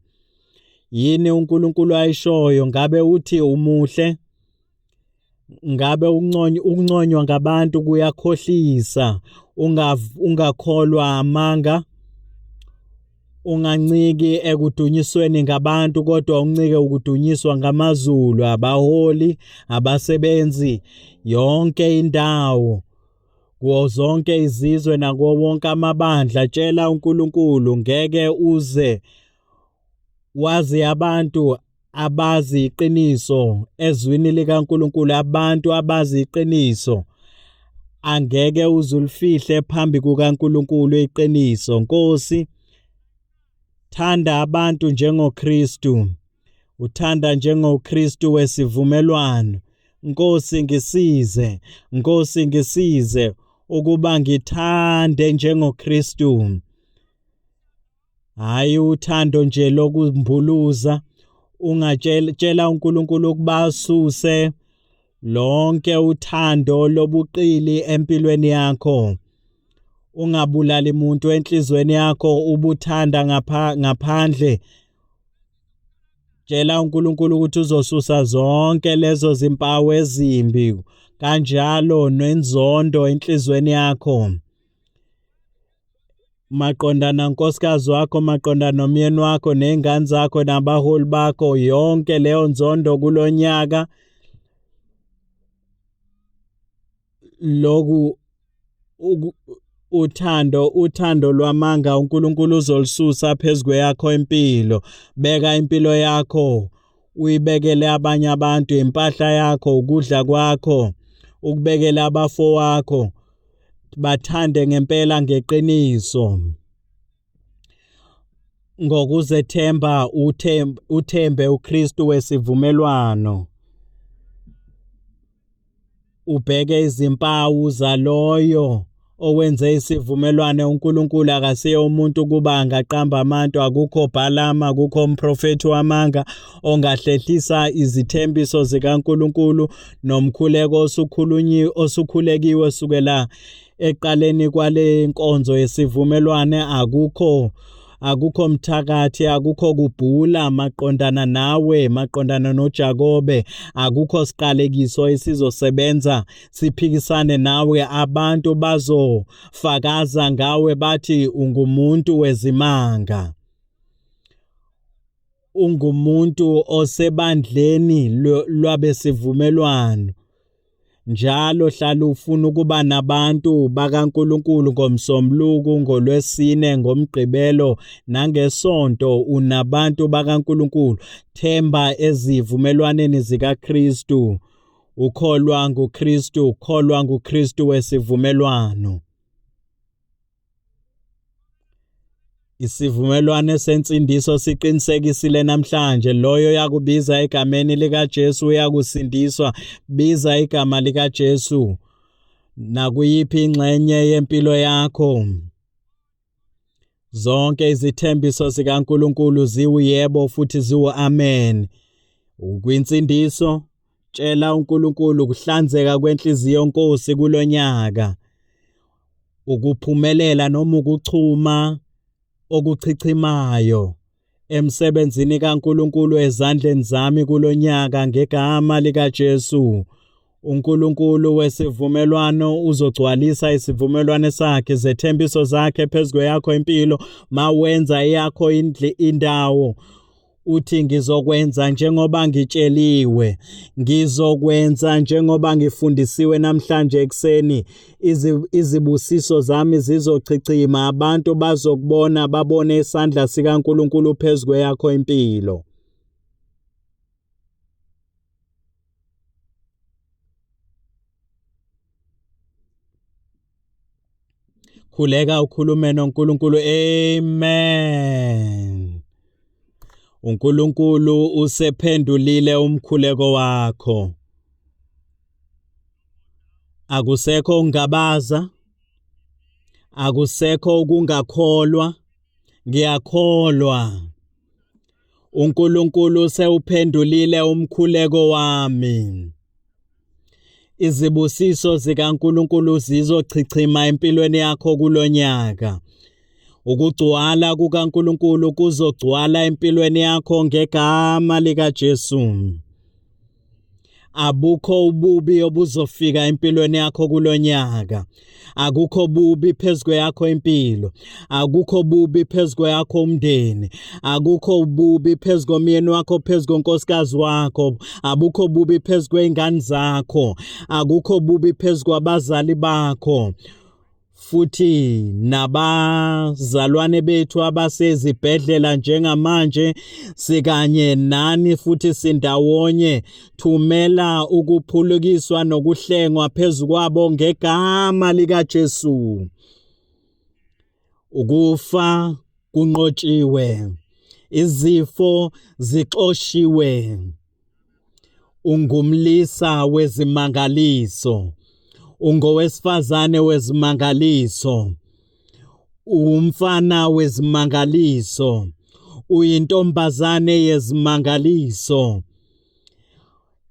Yini uNkulunkulu ayishoyo? Ngabe uthi umuhle? Ngabe ukunconywa ngabantu kuyakhohlisa? Ungakholwa amanga? Unganciki ekudunyisweni ngabantu, kodwa uncike ukudunyiswa ngamazulu, abaholi, abasebenzi, yonke indawo, kuwo zonke izizwe nakuwo wonke amabandla. Tshela uNkulunkulu, ngeke uze wazi abantu abazi iqiniso ezwini likaNkulunkulu, abantu abazi iqiniso. Angeke uze ulifihle phambi kukaNkulunkulu iqiniso. Nkosi, thanda abantu njengoKristu, uthanda njengoKristu wesivumelwano. Nkosi ngisize, Nkosi ngisize ukuba ngithande njengoKristu. Hhayi uthando nje lokumbuluza. Ungatshela uNkulunkulu ukuba asuse lonke uthando lobuqili empilweni yakho. Ungabulali muntu enhlizweni yakho ubuthanda ngaphandle. Tshela uNkulunkulu ukuthi uzosusa zonke lezo zimpawu ezimbi kanjalo nenzondo enhlizweni yakho. Maqondana nkosikazi wakho, maqondana nomyeni wakho, ney'ngane zakho, nabaholi bakho, yonke leyo nzondo kulonyaka. Lokhu uthando, uthando lwamanga uNkulunkulu uzolususa phezu kweyakho impilo. Beka impilo yakho uyibekele abanye abantu, impahla yakho, ukudla kwakho. Ukubekele abafowakho, bathande ngempela ngeqiniso. Ngokuzethemba uthembe uKristu wesivumelwano. Ubheke izimpawu zaloyo owenze isivumelwano. UNkulunkulu akasiye umuntu ukuba angaqamba amantu. Akukho Bhalama, akukho umprofethi wamanga ongahlehlisa izithembiso zikaNkulunkulu nomkhuleko osukhulunyiwe osukhulekiwe sukela ekuqaleni kwale nkonzo yesivumelwane. Akukho mthakathi, akukho kubhula maqondana nawe, maqondana noJakobe, akukho siqalekiso esizosebenza siphikisane nawe. Abantu bazofakaza ngawe bathi ungumuntu wezimanga, ungumuntu osebandleni lwabesivumelwano. Njalo hlala ufuna ukuba nabantu bakaNkulunkulu ngoMsombuluko, ngoLwesine, ngoMgqibelo nangeSonto. Unabantu bakaNkulunkulu. Themba ezivumelwaneni zikaKristu. Ukholwa nguKristu, kholwa nguKristu wesivumelwano. Isivumelwano sensindiso siqinisekisile namhlanje. Loyo oyakubiza egameni likaJesu uyakusindiswa. Biza igama likaJesu nakuyiphi ingxenye yempilo yakho. Zonke izithembiso zikaNkulunkulu ziwuyebo futhi ziwu-amen. Ukwinsindiso, tshela uNkulunkulu ukuhlanzeka kwenhliziyo Nkosi kulonyaka. Ukuphumelela noma ukuchuma okuchichimayo emsebenzini kaNkulunkulu ezandleni zami kulonyaka ngegama likaJesu. UNkulunkulu wesivumelwano uzogcwalisa isivumelwano sakhe, izethembiso zakhe phezu kweyakho impilo mawenza eyakho indawo. Uthi ngizokwenza njengoba ngitsheliwe, ngizokwenza njengoba ngifundisiwe namhlanje ekuseni. Izibusiso zami zizochichima, abantu bazokubona, babone isandla sikaNkulunkulu phezu kweyakho impilo. Khuleka ukhulume noNkulunkulu. Amen. uNkulunkulu usephendulile umkhuleko wakho. Akusekho ukungabaza, akusekho ukungakholwa. Ngiyakholwa. uNkulunkulu sewuphendulile umkhuleko wami. Izibusiso zikaNkulunkulu zizochichima empilweni yakho kulonyaka. Ukugcwala kukaNkulunkulu kuzogcwala empilweni yakho ngegama likaJesu. Abukho ububi obuzofika empilweni yakho kulonyaka. Akukho bubi phezu kweyakho impilo, akukho bubi phezu kweyakho umndeni, akukho bubi phezu komyeni wakho, phezu konkosikazi wakho, abukho bubi phezu kwey'ngane zakho, akukho bubi phezu kwabazali bakho. Futhi nabazalwane bethu abasezibhedlela njengamanje, sikanye nani futhi sindawonye. Thumela ukuphulukiswa nokuhlengwa phezu kwabo ngegama likaJesu. Ukufa kunqotshiwe, izifo zixoshiwe. Ungumlisa wezimangaliso, ungowesifazane wezimangaliso, uwumfana wezimangaliso, uyintombazane yezimangaliso.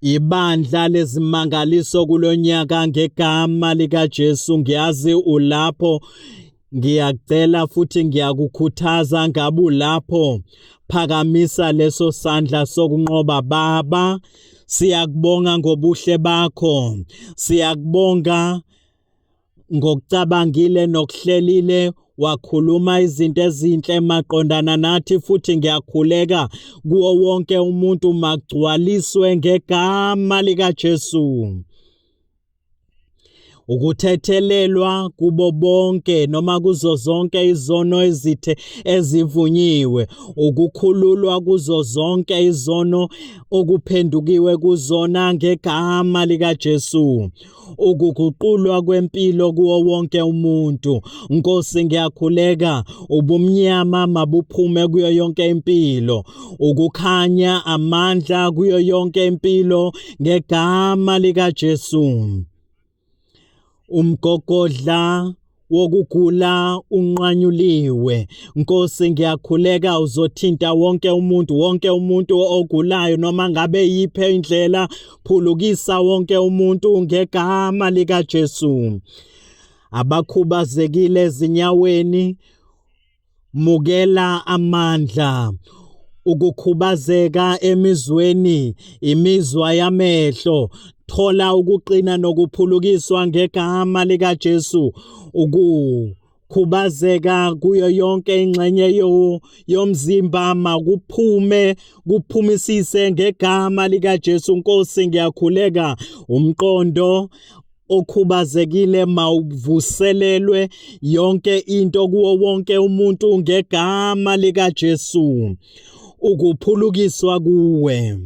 Ibandla lezimangaliso kulonyaka ngegama likaJesu. Ngiyazi ulapho, ngiyacela futhi ngiyakukhuthaza, ngabe ulapho, phakamisa leso sandla sokunqoba. Baba, siyakubonga ngobuhle bakho, siyakubonga ngokucabangile nokuhlelile, wakhuluma izinto ezinhle maqondana nathi, futhi ngiyakhuleka kuwo wonke umuntu magcwaliswe ngegama likaJesu. Ukuthethelelwa kubo bonke noma kuzo zonke izono ezithe ezivunyiwe, ukukhululwa kuzo zonke izono okuphendukiwe kuzona ngegama likaJesu. Ukuguqulwa kwempilo kuwo wonke umuntu. Nkosi ngiyakhuleka, ubumnyama mabuphume kuyo yonke impilo, ukukhanya amandla kuyo yonke impilo ngegama likaJesu. Umgogodla wokugula unqanyuliwe. Nkosi ngiyakhuleka uzothinta wonke umuntu, wonke umuntu ogulayo noma ngabe yiphe indlela, phulukisa wonke umuntu ngegama likaJesu. Abakhubazekile ezinyaweni mukela amandla. Ukukhubazeka emizweni, imizwa yamehlo, thola ukuqina nokuphulukiswa ngegama likaJesu. Ukukhubazeka kuyo yonke ingxenye yomzimba makuphume, kuphumisise ngegama likaJesu. Nkosi ngiyakhuleka, umqondo okhubazekile mawuvuselelwe, yonke into kuwo wonke umuntu ngegama likaJesu. Ukuphulukiswa kuwe,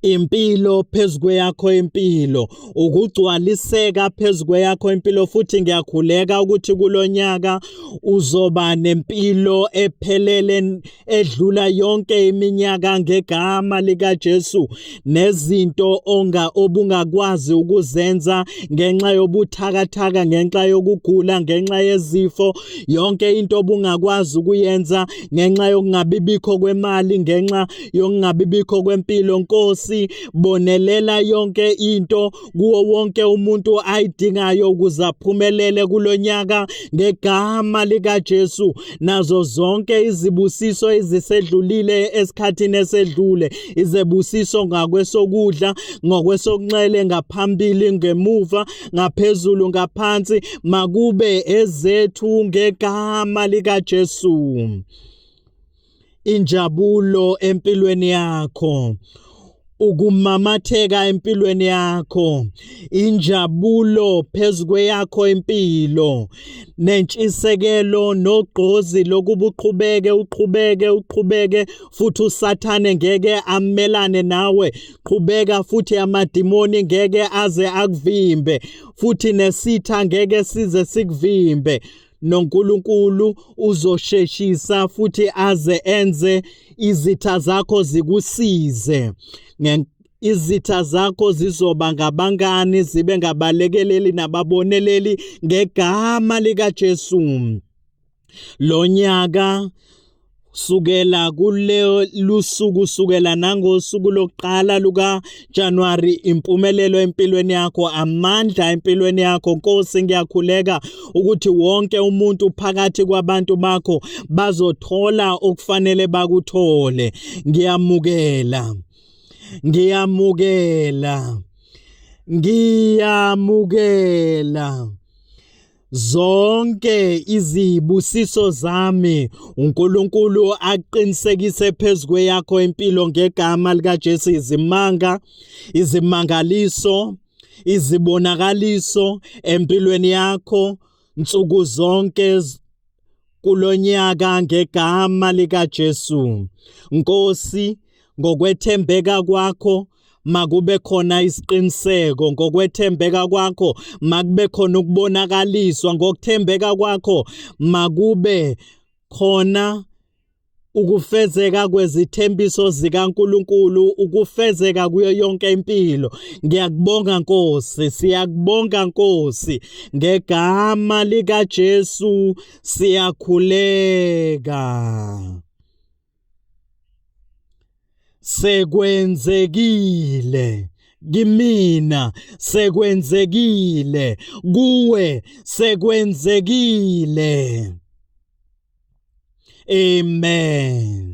impilo phezu kweyakho impilo, ukugcwaliseka phezu kweyakho impilo. Futhi ngiyakhuleka ukuthi kulonyaka uzoba nempilo ephelele edlula yonke iminyaka ngegama likaJesu, nezinto onga obungakwazi ukuzenza ngenxa yobuthakathaka, ngenxa yokugula, ngenxa yezifo, yonke into obungakwazi ukuyenza ngenxa yokungabibikho kwemali, ngenxa yokungabibikho kwempilo. Nkosi, bonelela yonke into kuwo wonke umuntu ayidingayo ukuze aphumelele kulonyaka ngegama likaJesu. Nazo zonke izibusiso ezisedlulile esikhathini esedlule, izebusiso ngakwesokudla, ngokwesokunxele, ngaphambili, ngemuva, ngaphezulu, ngaphansi, makube ezethu ngegama likaJesu. Injabulo empilweni yakho, ukumamatheka empilweni yakho, injabulo phezu kweyakho impilo, nentshisekelo nogqozi lokuba uqhubeke, uqhubeke, uqhubeke, futhi uSathane ngeke amelane nawe. Qhubeka, futhi amadimoni ngeke aze akuvimbe, futhi nesitha ngeke size sikuvimbe. NoNkulunkulu uzosheshisa futhi aze enze izitha zakho zikusize. Izitha zakho zizoba ngabangani, zibe ngabalekeleli nababoneleli ngegama likaJesu. Lo nyaka sukela kule lusuku, sukela nangosuku lokuqala luka January, impumelelo empilweni yakho, amandla empilweni yakho. Nkosi ngiyakhuleka ukuthi wonke umuntu phakathi kwabantu bakho bazothola okufanele bakuthole. Ngiyamukela, ngiyamukela, ngiyamukela zonke izibusiso zami. uNkulunkulu aqinisekise phezu kweyakho impilo ngegama likaJesu, izimanga, izimangaliso, izibonakaliso empilweni yakho nsuku zonke kulonyaka ngegama likaJesu. Nkosi, ngokwethembeka kwakho makube khona isiqiniseko, ngokwethembeka kwakho makube khona ukubonakaliswa, ngokuthembeka kwakho makube khona ukufezeka kwezithembiso zikaNkuluNkulu, ukufezeka kuyo yonke impilo. Ngiyakubonga Nkosi, siyakubonga Nkosi, ngegama likaJesu siyakhuleka. Sekwenzekile kimina, sekwenzekile kuwe, sekwenzekile. Amen.